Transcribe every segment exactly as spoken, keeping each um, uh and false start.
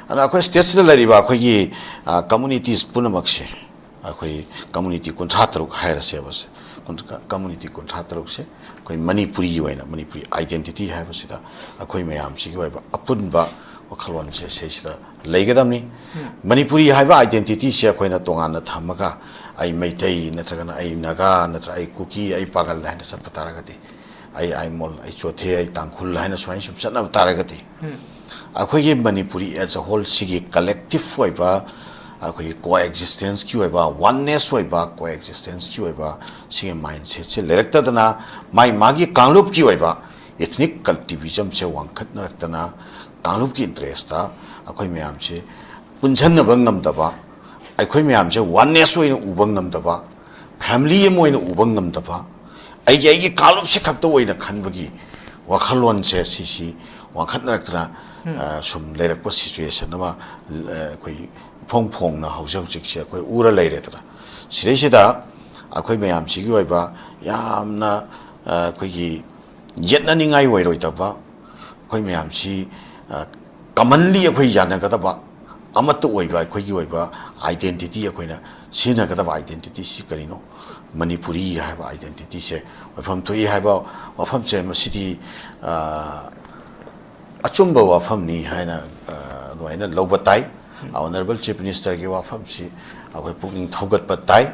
ꯑꯗꯨꯅ ꯑꯩꯈꯣꯏ ꯁ꯭ꯇꯦꯠꯁꯤꯗ ꯂꯩꯔꯤꯕ ꯑꯩꯈꯣꯏꯒꯤ ꯀꯝꯃꯨꯅꯤꯇꯤꯁ ꯄꯨꯝꯅꯃꯛꯁꯦ, ꯑꯩꯈꯣꯏ ꯀꯝꯃꯨꯅꯤꯇꯤ ꯀꯨꯟꯊ꯭ꯔꯥ ꯇꯔꯨꯛ ꯍꯥꯏꯔꯁꯦꯕ꯫ ꯁꯦ, ꯀꯝꯃꯨꯅꯤꯇꯤ ꯀꯨꯟꯊ꯭ꯔꯥ ꯇꯔꯨꯛꯁꯦ ꯑꯩꯈꯣꯏ ꯃꯅꯤꯄꯨꯔꯤ ꯑꯣꯏꯅ, ꯃꯅꯤꯄꯨꯔꯤ ꯑꯥꯏꯗꯦꯟꯇꯤꯇꯤ ꯍꯥꯏꯕꯁꯤꯗ ꯑꯩꯈꯣꯏ ꯃꯌꯥꯝꯁꯤꯒꯤ ꯑꯣꯏꯕ ꯑꯄꯨꯟꯕ ꯋꯥꯈꯜꯂꯣꯟꯁꯦ ꯁꯤꯁꯤꯗ ꯂꯩꯒꯗꯕꯅꯤ꯫ ꯃꯅꯤꯄꯨꯔꯤ ꯍꯥꯏꯕ ꯑꯥꯏꯗꯦꯟꯇꯤꯇꯤꯁꯦ ꯑꯩꯈꯣꯏꯅ ꯇꯣꯉꯥꯟꯅ ꯊꯝꯃꯒ, ꯑꯩ ꯃꯩꯇꯩ ꯅꯠꯇ꯭ꯔꯒꯅ ꯑꯩ ꯅꯥꯒꯥ ꯅꯠꯇ꯭ꯔꯒ ꯑꯩ ꯀꯨꯀꯤ, ꯑꯩ ꯄꯥꯒꯜ ꯍꯥꯏꯅ ꯆꯠꯄ ꯇꯥꯔꯒꯗꯤ, ꯑꯩ ꯑꯥꯏꯃꯣꯜ, ꯑꯩ ꯆꯣꯊꯦ, ꯑꯩ ꯇꯥꯡꯈꯨꯜ ꯍꯥꯏꯅ ꯁꯨꯃꯥꯏꯅ ꯁꯨꯝ ꯆꯠꯅꯕ ꯇꯥꯔꯒꯗꯤ, ꯑꯩꯈꯣꯏꯒꯤ ꯃꯅꯤꯄꯨꯔꯤ as a whole ꯁꯤꯒꯤ ꯀꯂꯦꯛꯇꯤꯞ ꯑꯣꯏꯕ, ꯑꯩꯈꯣꯏꯒꯤ ꯀꯣ ꯑꯦꯛꯖꯤꯁꯇꯦꯟꯁꯀꯤ ꯑꯣꯏꯕ, ꯋꯥꯟꯅꯦꯁ ꯑꯣꯏꯕ, ꯀꯣ ꯑꯦꯛꯖꯤꯁꯇꯦꯟꯁꯀꯤ ꯑꯣꯏꯕ ꯁꯤꯒꯤ ꯃꯥꯏꯟꯁꯦꯠꯁꯦ ꯂꯩꯔꯛꯇꯗꯅ, ꯃꯥꯏ ꯃꯥꯒꯤ ꯀꯥꯡꯂꯨꯞꯀꯤ ꯑꯣꯏꯕ ꯏꯊꯅꯤꯛ ꯀꯜꯇꯤꯚꯤꯖꯝꯁꯦ ꯋꯥꯡꯈꯠꯅꯔꯛꯇꯅ, ꯀꯥꯡꯂꯨꯞꯀꯤ ꯏꯟꯇꯔꯦꯁꯇ ꯑꯩꯈꯣꯏ ꯃꯌꯥꯝꯁꯦ ꯄꯨꯟꯁꯤꯟꯅꯕ ꯉꯝꯗꯕ, ꯑꯩꯈꯣꯏ ꯃꯌꯥꯝꯁꯦ ꯋꯥꯟꯅꯦꯁ ꯑꯣꯏꯅ ꯎꯕ ꯉꯝꯗꯕ, ꯐꯦꯃꯤꯂꯤ ꯑꯃ ꯑꯣꯏꯅ ꯎꯕ ꯉꯝꯗꯕ, ꯑꯩꯒꯤ, ꯑꯩꯒꯤ ꯀꯥꯡꯂꯨꯞꯁꯤ ꯈꯛꯇ ꯑꯣꯏꯅ ꯈꯟꯕꯒꯤ ꯋꯥꯈꯜꯂꯣꯟꯁꯦ ꯁꯤꯁꯤ ꯋꯥꯡꯈꯠꯅꯔꯛꯇꯅ, ꯑ, ꯁꯨꯝ ꯂꯩꯔꯛꯄ ꯁꯤꯆꯨꯋꯦꯁꯟ ꯑꯃ, ꯑ, ꯑꯩꯈꯣꯏ ꯏꯐꯣꯡ ꯐꯣꯡꯅ ꯍꯧꯖꯤꯛ ꯍꯧꯖꯤꯛꯁꯦ ꯑꯩꯈꯣꯏ ꯎꯔ ꯂꯩꯔꯦꯗꯅ꯫ ꯁꯤꯗꯩꯁꯤꯗ ꯑꯩꯈꯣꯏ ꯃꯌꯥꯝꯁꯤꯒꯤ ꯑꯣꯏꯕ ꯌꯥꯝꯅ, ꯑ, ꯑꯩꯈꯣꯏꯒꯤ ꯌꯦꯠꯅꯅꯤꯡꯉꯥꯏ ꯑꯣꯏꯔꯣꯏꯗꯕ, ꯑꯩꯈꯣꯏ ꯃꯌꯥꯝꯁꯤ, ꯑ, ꯀꯃꯟꯂꯤ ꯑꯩꯈꯣꯏ ꯌꯥꯅꯒꯗꯕ, ꯑꯃꯠꯇ ꯑꯣꯏꯕ, ꯑꯩꯈꯣꯏꯒꯤ ꯑꯣꯏꯕ ꯑꯥꯏꯗꯦꯟꯇꯤꯇꯤ, ꯑꯩꯈꯣꯏꯅ ꯁꯤꯖꯤꯟꯅꯒꯗꯕ ꯑꯥꯏꯗꯦꯟꯇꯤꯇꯤꯁꯤ ꯀꯔꯤꯅꯣ? ꯃꯅꯤꯄꯨꯔꯤ ꯍꯥꯏꯕ ꯑꯥꯏꯗꯦꯟꯇꯤꯇꯤꯁꯦ ꯑꯣꯏꯐꯝ ꯊꯣꯛꯏ ꯍꯥꯏꯕ ꯋꯥꯐꯝꯁꯦ, ꯃꯁꯤꯗꯤ, ꯑ, ꯑꯆꯨꯝꯕ ꯋꯥꯐꯝꯅꯤ ꯍꯥꯏꯅ, ꯑ, ꯑꯗꯨꯃꯥꯏꯅ ꯂꯧꯕ ꯇꯥꯏ꯫ ꯑꯣꯅꯔꯦꯕꯜ ꯆꯤꯐ ꯃꯤꯅꯤꯁꯇꯔꯒꯤ ꯋꯥꯐꯝꯁꯤ ꯑꯩꯈꯣꯏ ꯄꯨꯛꯅꯤꯡ ꯊꯧꯒꯠꯄ ꯇꯥꯏ,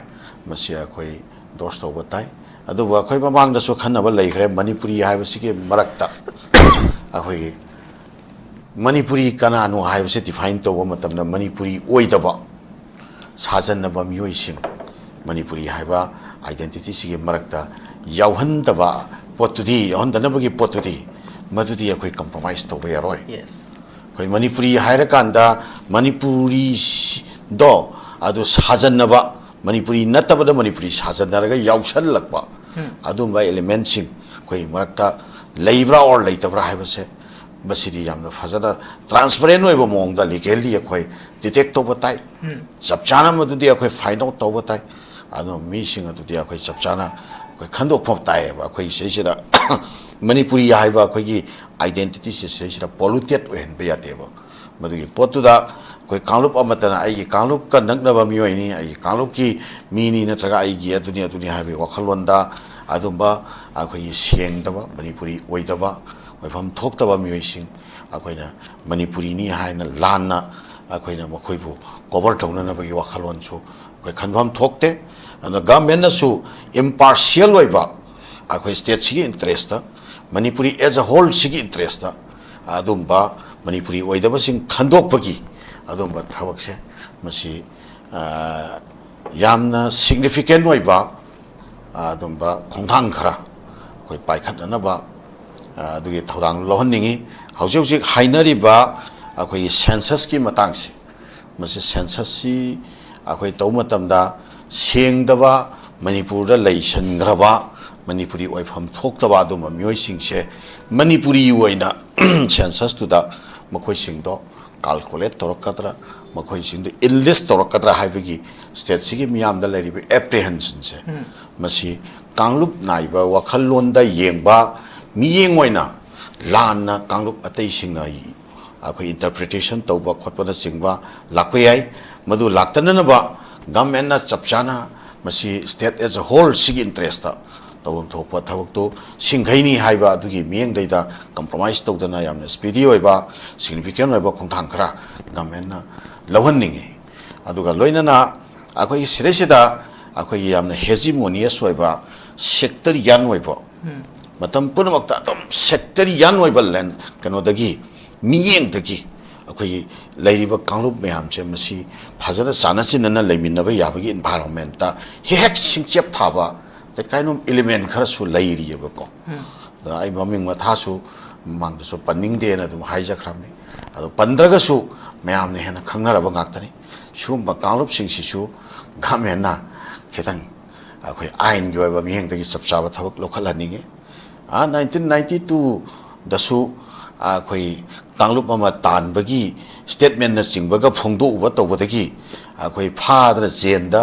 ꯃꯁꯤ ꯑꯩꯈꯣꯏ ꯏꯟꯗꯣꯔꯁ ꯇꯧꯕ ꯇꯥꯏ꯫ ꯑꯗꯨꯕꯨ ꯑꯩꯈꯣꯏ ꯃꯃꯥꯡꯗꯁꯨ ꯈꯟꯅꯕ ꯂꯩꯈ꯭ꯔꯦ, ꯃꯅꯤꯄꯨꯔꯤ ꯍꯥꯏꯕꯁꯤꯒꯤ ꯃꯔꯛꯇ ꯑꯩꯈꯣꯏꯒꯤ ꯃꯅꯤꯄꯨꯔꯤ ꯀꯅꯥꯅꯣ ꯍꯥꯏꯕꯁꯦ ꯗꯤꯐꯥꯏꯟ ꯇꯧꯕ ꯃꯇꯝꯗ, ꯃꯅꯤꯄꯨꯔꯤ ꯑꯣꯏꯗꯕ ꯁꯥꯖꯟꯅꯕ ꯃꯤꯑꯣꯏꯁꯤꯡ, ꯃꯅꯤꯄꯨꯔꯤ ꯍꯥꯏꯕ ꯑꯥꯏꯗꯦꯟꯇꯤꯇꯤꯁꯤꯒꯤ ꯃꯔꯛꯇ ꯌꯥꯎꯍꯟꯗꯕ ꯄꯣꯠꯇꯨꯗꯤ, ꯌꯥꯎꯍꯟꯗꯅꯕꯒꯤ ꯄꯣꯠꯇꯨꯗꯤ, ꯃꯗꯨꯗꯤ ꯑꯩꯈꯣꯏ ꯀꯝꯄ꯭ꯔꯣꯃꯥꯏꯁ ꯇꯧꯕ ꯌꯥꯔꯣꯏ꯫ ꯌꯦꯁ꯫ ꯑꯩꯈꯣꯏ ꯃꯅꯤꯄꯨꯔꯤ ꯍꯥꯏꯔꯀꯥꯟꯗ ꯃꯅꯤꯄꯨꯔꯤꯗꯣ ꯑꯗꯨ ꯁꯥꯖꯟꯅꯕ, ꯃꯅꯤꯄꯨꯔꯤ ꯅꯠꯇꯕꯗ ꯃꯅꯤꯄꯨꯔꯤ ꯁꯥꯖꯟꯅꯔꯒ ꯌꯥꯎꯁꯜꯂꯛꯄ, ꯑꯗꯨꯝꯕ ꯑꯦꯂꯤꯃꯦꯟꯁꯤꯡ ꯑꯩꯈꯣꯏ ꯃꯔꯛꯇ ꯂꯩꯕ꯭ꯔꯥ ꯑꯣꯔ ꯂꯩꯇꯕ꯭ꯔꯥ ꯍꯥꯏꯕꯁꯦ, ꯃꯁꯤꯗꯤ ꯌꯥꯝꯅ ꯐꯖꯅ ꯇ꯭ꯔꯥꯟꯁꯄꯔꯦꯟ ꯑꯣꯏꯕ ꯃꯑꯣꯡꯗ ꯂꯤꯒꯦꯜꯂꯤ ꯑꯩꯈꯣꯏ ꯗꯤꯇꯦꯛ ꯇꯧꯕ ꯇꯥꯏ꯫ ꯆꯞ ꯆꯥꯅ ꯃꯗꯨꯗꯤ ꯑꯩꯈꯣꯏ ꯐꯥꯏꯟ ꯑꯥꯎꯠ ꯇꯧꯕ ꯇꯥꯏ꯫ ꯑꯗꯣ ꯃꯤꯁꯤꯡ ꯑꯗꯨꯗꯤ ꯑꯩꯈꯣꯏ ꯆꯞ ꯆꯥꯅ ꯑꯩꯈꯣꯏ ꯈꯟꯗꯣꯛꯄ ꯇꯥꯏꯌꯦꯕ꯫ ꯑꯩꯈꯣꯏ ꯁꯤꯁꯤꯗ ꯃꯅꯤꯄꯨꯔꯤ ꯍꯥꯏꯕ ꯑꯩꯈꯣꯏꯒꯤ ꯑꯥꯏꯗꯦꯟꯇꯤꯇꯤꯁꯦ ꯁꯤꯁꯤꯗ ꯄꯣꯂꯨꯇꯦꯠ ꯑꯣꯏꯍꯟꯕ ꯌꯥꯗꯦꯕ꯫ ꯃꯗꯨꯒꯤ ꯄꯣꯠꯇꯨꯗ ꯑꯩꯈꯣꯏ ꯀꯥꯡꯂꯨꯞ ꯑꯃꯠꯇꯅ ꯑꯩꯒꯤ ꯀꯥꯡꯂꯨꯞꯀ ꯅꯛꯅꯕ ꯃꯤꯑꯣꯏꯅꯤ, ꯑꯩꯒꯤ ꯀꯥꯡꯂꯨꯞꯀꯤ ꯃꯤꯅꯤ, ꯅꯠꯇ꯭ꯔꯒ ꯑꯩꯒꯤ ꯑꯗꯨꯅꯤ ꯑꯗꯨꯅꯤ ꯍꯥꯏꯕꯒꯤ ꯋꯥꯈꯜꯂꯣꯟꯗ ꯑꯗꯨꯝꯕ ꯑꯩꯈꯣꯏꯒꯤ ꯁꯦꯡꯗꯕ, ꯃꯅꯤꯄꯨꯔꯤ ꯑꯣꯏꯗꯕ, ꯑꯣꯏꯐꯝ ꯊꯣꯛꯇꯕ ꯃꯤꯑꯣꯏꯁꯤꯡ ꯑꯩꯈꯣꯏꯅ ꯃꯅꯤꯄꯨꯔꯤꯅꯤ ꯍꯥꯏꯅ ꯂꯥꯟꯅ ꯑꯩꯈꯣꯏꯅ ꯃꯈꯣꯏꯕꯨ ꯀꯣꯚꯔ ꯇꯧꯅꯅꯕꯒꯤ ꯋꯥꯈꯜꯂꯣꯟꯁꯨ ꯑꯩꯈꯣꯏ ꯈꯟꯐꯝ ꯊꯣꯛꯇꯦ꯫ ꯑꯗꯨꯅ ꯒꯚꯔꯟꯃꯦꯟꯅꯁꯨ ꯏꯝꯄꯥꯔꯁꯤꯌꯦꯜ ꯑꯣꯏꯕ ꯑꯩꯈꯣꯏ ꯁ꯭ꯇꯦꯠꯁꯤꯒꯤ ꯏꯟꯇꯔꯦꯁꯇ, ꯃꯅꯤꯄꯨꯔꯤ ꯑꯦꯖ ꯑ ꯍꯣꯜꯁꯤꯒꯤ ꯏꯟꯇꯔꯦꯁꯇ ꯑꯗꯨꯝꯕ ꯃꯅꯤꯄꯨꯔꯤ ꯑꯣꯏꯗꯕꯁꯤꯡ ꯈꯟꯗꯣꯛꯄꯒꯤ ꯑꯗꯨꯝꯕ ꯊꯕꯛꯁꯦ, ꯃꯁꯤ, ꯑ, ꯌꯥꯝꯅ ꯁꯤꯒꯅꯤꯐꯤꯀꯦꯟ ꯑꯣꯏꯕ, ꯑ, ꯑꯗꯨꯝꯕ ꯈꯣꯡꯊꯥꯡ ꯈꯔ ꯑꯩꯈꯣꯏ ꯄꯥꯏꯈꯠꯅꯅꯕ, ꯑ, ꯑꯗꯨꯒꯤ ꯊꯧꯗꯥꯡ ꯂꯧꯍꯟꯅꯤꯡꯉꯤ꯫ ꯍꯧꯖꯤꯛ ꯍꯧꯖꯤꯛ ꯍꯥꯏꯅꯔꯤꯕ ꯑꯩꯈꯣꯏꯒꯤ ꯁꯦꯟꯁꯁꯀꯤ ꯃꯇꯥꯡꯁꯦ, ꯃꯁꯤ ꯁꯦꯟꯁꯁꯁꯤ ꯑꯩꯈꯣꯏ ꯇꯧꯕ ꯃꯇꯝꯗ ꯁꯦꯡꯗꯕ, ꯃꯅꯤꯄꯨꯔꯗ ꯂꯩꯁꯟꯈ꯭ꯔꯕ, ꯃꯅꯤꯄꯨꯔꯤ ꯑꯣꯏꯐꯝ ꯊꯣꯛꯇꯕ ꯑꯗꯨꯝꯕ ꯃꯤꯑꯣꯏꯁꯤꯡꯁꯦ ꯃꯅꯤꯄꯨꯔꯤ ꯑꯣꯏꯅ ꯁꯦꯟꯁꯁꯇꯨꯗ ꯃꯈꯣꯏꯁꯤꯡꯗꯣ ꯀꯥꯜꯀꯨꯂꯦꯠ ꯇꯧꯔꯛꯀꯗ꯭ꯔꯥ, ꯃꯈꯣꯏꯁꯤꯡꯗꯣ ꯏꯟꯂꯤꯁ ꯇꯧꯔꯛꯀꯗ꯭ꯔꯥ ꯍꯥꯏꯕꯒꯤ ꯁ꯭ꯇꯦꯠꯁꯤꯒꯤ ꯃꯤꯌꯥꯝꯗ ꯂꯩꯔꯤꯕ ꯑꯦꯄ꯭ꯔꯤꯍꯦꯟꯁꯟꯁꯦ, ꯎꯝ꯫ ꯃꯁꯤ ꯀꯥꯡꯂꯨꯞ ꯅꯥꯏꯕ ꯋꯥꯈꯜꯂꯣꯟꯗ ꯌꯦꯡꯕ ꯃꯤꯠꯌꯦꯡ ꯑꯣꯏꯅ ꯂꯥꯟꯅ ꯀꯥꯡꯂꯨꯞ ꯑꯇꯩꯁꯤꯡꯅ ꯑꯩꯈꯣꯏ ꯏꯟꯇꯔꯄ꯭ꯔꯤꯇꯦꯁꯟ ꯇꯧꯕ ꯈꯣꯠꯄꯅꯆꯤꯡꯕ ꯂꯥꯛꯄ ꯌꯥꯏ꯫ ꯃꯗꯨ ꯂꯥꯛꯇꯅꯅꯕ ꯒꯚꯔꯟꯃꯦꯟꯅ ꯆꯞ ꯆꯥꯅ ꯃꯁꯤ ꯁ꯭ꯇꯦꯠ ꯑꯦꯖ ꯑ ꯍꯣꯜ ꯁꯤꯒꯤ ꯏꯟꯇꯔꯦꯁꯇ ꯇꯧꯐꯝ ꯊꯣꯛꯄ ꯊꯕꯛꯇꯨ ꯁꯤꯡꯈꯩꯅꯤ ꯍꯥꯏꯕ ꯑꯗꯨꯒꯤ ꯃꯤꯠꯌꯦꯡꯗꯩꯗ ꯀꯝꯄ꯭ꯔꯣꯃꯥꯏꯁ ꯇꯧꯗꯅ ꯌꯥꯝꯅ ꯁ꯭ꯄꯤꯗꯤ ꯑꯣꯏꯕ, ꯁꯤꯒꯅꯤꯐꯤꯀꯦꯟ ꯑꯣꯏꯕ ꯈꯣꯡꯊꯥꯡ ꯈꯔ ꯒꯚꯔꯟꯃꯦꯟꯅ ꯂꯧꯍꯟꯅꯤꯡꯉꯤ꯫ ꯑꯗꯨꯒ ꯂꯣꯏꯅꯅ ꯑꯩꯈꯣꯏꯒꯤ ꯁꯤꯗꯩꯁꯤꯗ ꯑꯩꯈꯣꯏꯒꯤ ꯌꯥꯝꯅ ꯍꯦꯖꯤꯃꯣꯅꯤꯌꯁ ꯑꯣꯏꯕ, ꯁꯦꯛꯇꯔꯤꯌꯥꯟ ꯑꯣꯏꯕ, ꯎꯝ꯫ ꯃꯇꯝ ꯄꯨꯝꯅꯃꯛꯇ ꯑꯗꯨꯝ ꯁꯦꯛꯇꯔꯤꯌꯥꯟ ꯑꯣꯏꯕ ꯂꯦꯟ-, ꯀꯩꯅꯣꯗꯒꯤ, ꯃꯤꯠꯌꯦꯡꯗꯒꯤ ꯑꯩꯈꯣꯏꯒꯤ ꯂꯩꯔꯤꯕ ꯀꯥꯡꯂꯨꯞ ꯃꯌꯥꯝꯁꯦ ꯃꯁꯤ ꯐꯖꯅ ꯆꯥꯟꯅ ꯆꯤꯟꯅꯅ ꯂꯩꯃꯤꯟꯅꯕ ꯌꯥꯕꯒꯤ ꯏꯟꯚꯥꯏꯔꯣꯟꯃꯦꯟꯇ ꯍꯦꯛ ꯍꯦꯛ ꯁꯤꯡꯆꯦꯞ ꯊꯥꯕ, that kind of element ꯈꯔꯁꯨ ꯂꯩꯔꯤꯑꯕꯀꯣ꯫ ꯎꯝ꯫ ꯑꯗ ꯑꯩ ꯃꯃꯤꯡ ꯃꯊꯥꯁꯨ ꯃꯃꯥꯡꯗꯁꯨ ꯄꯟꯅꯤꯡꯗꯦꯅ ꯑꯗꯨꯝ ꯍꯥꯏꯖꯈ꯭ꯔꯕꯅꯤ꯫ ꯑꯗꯣ ꯄꯟꯗ꯭ꯔꯒꯁꯨ ꯃꯌꯥꯝꯅ ꯍꯦꯟꯅ ꯈꯪꯅꯔꯕ ꯉꯥꯛꯇꯅꯤ꯫ ꯁꯤꯒꯨꯝꯕ ꯀꯥꯡꯂꯨꯞꯁꯤꯡꯁꯤꯁꯨ ꯒꯚꯔꯟꯃꯦꯟꯅ ꯈꯤꯇꯪ ꯑꯩꯈꯣꯏ ꯑꯥꯏꯟꯒꯤ ꯑꯣꯏꯕ ꯃꯤꯠꯌꯦꯡꯗꯒꯤ ꯆꯞ ꯆꯥꯕ ꯊꯕꯛ ꯂꯧꯈꯠꯍꯟꯅꯤꯡꯉꯤ꯫ ꯑꯥ, ꯅꯥꯏꯟꯇꯤꯟ ꯅꯥꯏꯟꯇꯤ ꯇꯨꯗꯁꯨ ꯑꯩꯈꯣꯏ ꯀꯥꯡꯂꯨꯞ ꯑꯃ ꯇꯥꯟꯕꯒꯤ ꯁ꯭ꯇꯦꯠꯃꯦꯟꯅꯆꯤꯡꯕꯒ ꯐꯣꯡꯗꯣꯛꯎꯕ ꯇꯧꯕꯗꯒꯤ ꯑꯩꯈꯣꯏ ꯐꯥꯗꯅ ꯖꯦꯟꯗ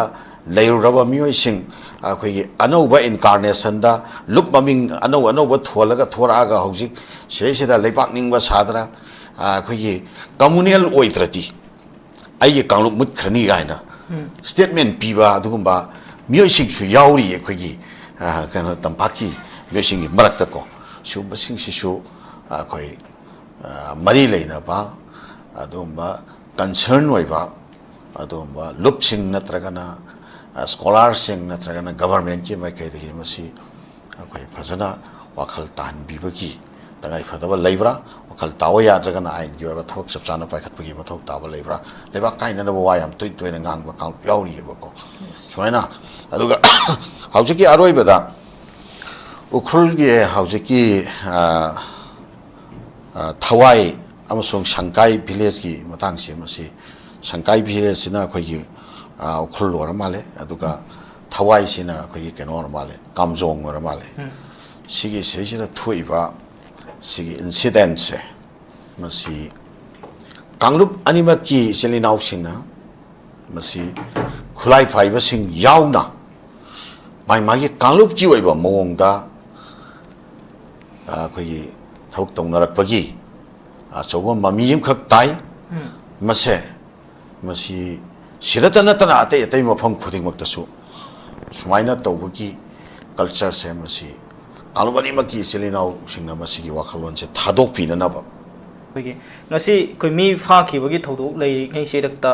ꯂꯩꯔꯨꯔꯕ ꯃꯤꯑꯣꯏꯁꯤꯡ, ꯑꯩꯈꯣꯏꯒꯤ ꯑꯅꯧꯕ ꯏꯟꯀꯥꯔꯅꯦꯁꯟꯗ ꯂꯨꯞ ꯃꯃꯤꯡ ꯑꯅꯧ ꯑꯅꯧꯕ ꯊꯣꯜꯂꯒ ꯊꯣꯔꯛꯑꯒ ꯍꯧꯖꯤꯛ ꯁꯤꯗꯩꯁꯤꯗ ꯂꯩꯕꯥꯛ ꯅꯤꯡꯕ ꯁꯥꯗꯅ, ꯑꯩꯈꯣꯏꯒꯤ ꯀꯝꯃꯨꯅꯦꯜ ꯑꯣꯏꯗ꯭ꯔꯗꯤ ꯑꯩꯒꯤ ꯀꯥꯡꯂꯨꯞ ꯃꯨꯠꯈ꯭ꯔꯅꯤ ꯀꯥꯏꯅ ꯁ꯭ꯇꯦꯠꯃꯦꯟ ꯄꯤꯕ ꯑꯗꯨꯒꯨꯝꯕ ꯃꯤꯑꯣꯏꯁꯤꯡꯁꯨ ꯌꯥꯎꯔꯤ꯫ ꯑꯩꯈꯣꯏꯒꯤ ꯀꯩꯅꯣ ꯇꯝꯄꯥꯛꯀꯤ ꯃꯤꯑꯣꯏꯁꯤꯡꯒꯤ ꯃꯔꯛꯇꯀꯣ꯫ ꯁꯤꯒꯨꯝꯕꯁꯤꯡꯁꯤꯁꯨ ꯑꯩꯈꯣꯏ ꯃꯔꯤ ꯂꯩꯅꯕ ꯑꯗꯨꯒꯨꯝꯕ ꯀꯟꯁꯔꯟ ꯑꯣꯏꯕ ꯑꯗꯨꯒꯨꯝꯕ ꯂꯨꯞꯁꯤꯡ ꯅꯠꯇ꯭ꯔꯒꯅ ꯁ꯭ꯀꯣꯂꯥꯔꯁꯤꯡ ꯅꯠꯇ꯭ꯔꯒꯅ ꯒꯚꯔꯟꯃꯦꯟꯠꯀꯤ ꯃꯥꯏꯀꯩꯗꯒꯤ ꯃꯁꯤ ꯑꯩꯈꯣꯏ ꯐꯖꯅ ꯋꯥꯈꯜ ꯇꯥꯍꯟꯕꯤꯕꯒꯤ ꯇꯉꯥꯏꯐꯗꯕ ꯂꯩꯕ꯭ꯔꯥ? ꯋꯥꯈꯜ ꯇꯥꯎꯕ ꯌꯥꯗ꯭ꯔꯒꯅ ꯑꯥꯏꯟꯒꯤ ꯑꯣꯏꯕ ꯊꯕꯛ ꯆꯞ ꯆꯥꯅ ꯄꯥꯏꯈꯠꯄꯒꯤ ꯃꯊꯧ ꯇꯥꯕ ꯂꯩꯕ꯭ꯔꯥ? ꯂꯩꯕꯥꯛ ꯀꯥꯏꯅꯅꯕ ꯋꯥ ꯌꯥꯝ ꯇꯣꯏ ꯇꯣꯏꯅ ꯉꯥꯡꯕ ꯀꯥꯡꯂꯨꯞ ꯌꯥꯎꯔꯤꯑꯕꯀꯣ꯫ ꯁꯨꯃꯥꯏꯅ ꯑꯗꯨꯒ ꯍꯧꯖꯤꯛꯀꯤ ꯑꯔꯣꯏꯕꯗ ꯎꯈ꯭ꯔꯨꯜꯒꯤ ꯍꯧꯖꯤꯛꯀꯤ ꯊꯋꯥꯏ ꯑꯃꯁꯨꯡ ꯁꯪꯀꯥꯏ ꯚꯤꯂꯦꯖꯀꯤ ꯃꯇꯥꯡꯁꯦ, ꯃꯁꯤ ꯁꯪꯀꯥꯏ ꯚꯤꯂꯦꯖꯁꯤꯅ ꯑꯩꯈꯣꯏꯒꯤ ꯎꯈ꯭ꯔꯨꯜ ꯑꯣꯏꯔ ꯃꯥꯜꯂꯦ, ꯑꯗꯨꯒ ꯊꯋꯥꯏꯁꯤꯅ ꯑꯩꯈꯣꯏꯒꯤ ꯀꯩꯅꯣ ꯑꯣꯏꯔ ꯃꯥꯜꯂꯦ, ꯀꯥꯝꯖꯣꯡ ꯑꯣꯏꯔ ꯃꯥꯜꯂꯦ꯫ ꯁꯤꯒꯤ ꯁꯤꯁꯤꯗ ꯊꯣꯛꯏꯕ ꯁꯤꯒꯤ ꯏꯟꯁꯤꯗꯦꯟꯁꯦ, ꯃꯁꯤ ꯀꯥꯡꯂꯨꯞ ꯑꯅꯤꯃꯛꯀꯤ ꯏꯆꯤꯜ ꯏꯅꯥꯎꯁꯤꯡꯅ ꯃꯁꯤ ꯈꯨꯠꯂꯥꯏ ꯄꯥꯏꯕꯁꯤꯡ ꯌꯥꯎꯅ ꯃꯥꯒꯤ ꯃꯥꯒꯤ ꯀꯥꯡꯂꯨꯞꯀꯤ ꯑꯣꯏꯕ ꯃꯑꯣꯡꯗ ꯑꯩꯈꯣꯏꯒꯤ ꯊꯕꯛ ꯇꯧꯅꯔꯛꯄꯒꯤ ꯑꯆꯧꯕ ꯃꯃꯤ ꯑꯃꯈꯛ ꯇꯥꯏ꯫ ꯃꯁꯦ ꯃꯁꯤ ꯁꯤꯗꯇ ꯅꯠꯇꯅ ꯑꯇꯩ ꯑꯇꯩ ꯃꯐꯝ ꯈꯨꯗꯤꯡꯃꯛꯇꯁꯨ ꯁꯨꯃꯥꯏꯅ ꯇꯧꯕꯒꯤ ꯀꯜꯆꯔꯁꯦ, ꯃꯁꯤ ꯀꯥꯡꯂꯨꯞ ꯑꯅꯤꯃꯛꯀꯤ ꯏꯆꯤꯜ ꯏꯅꯥꯎꯁꯤꯡꯅ ꯃꯁꯤꯒꯤ ꯋꯥꯈꯜꯂꯣꯟꯁꯦ ꯊꯥꯗꯣꯛꯄꯤꯅꯅꯕ꯫ ꯑꯩꯈꯣꯏꯒꯤ ꯉꯁꯤ ꯑꯩꯈꯣꯏ ꯃꯤ ꯐꯥꯈꯤꯕꯒꯤ ꯊꯧꯗꯣꯛ ꯂꯩꯔꯤꯉꯩ ꯆꯩꯔꯛꯇ,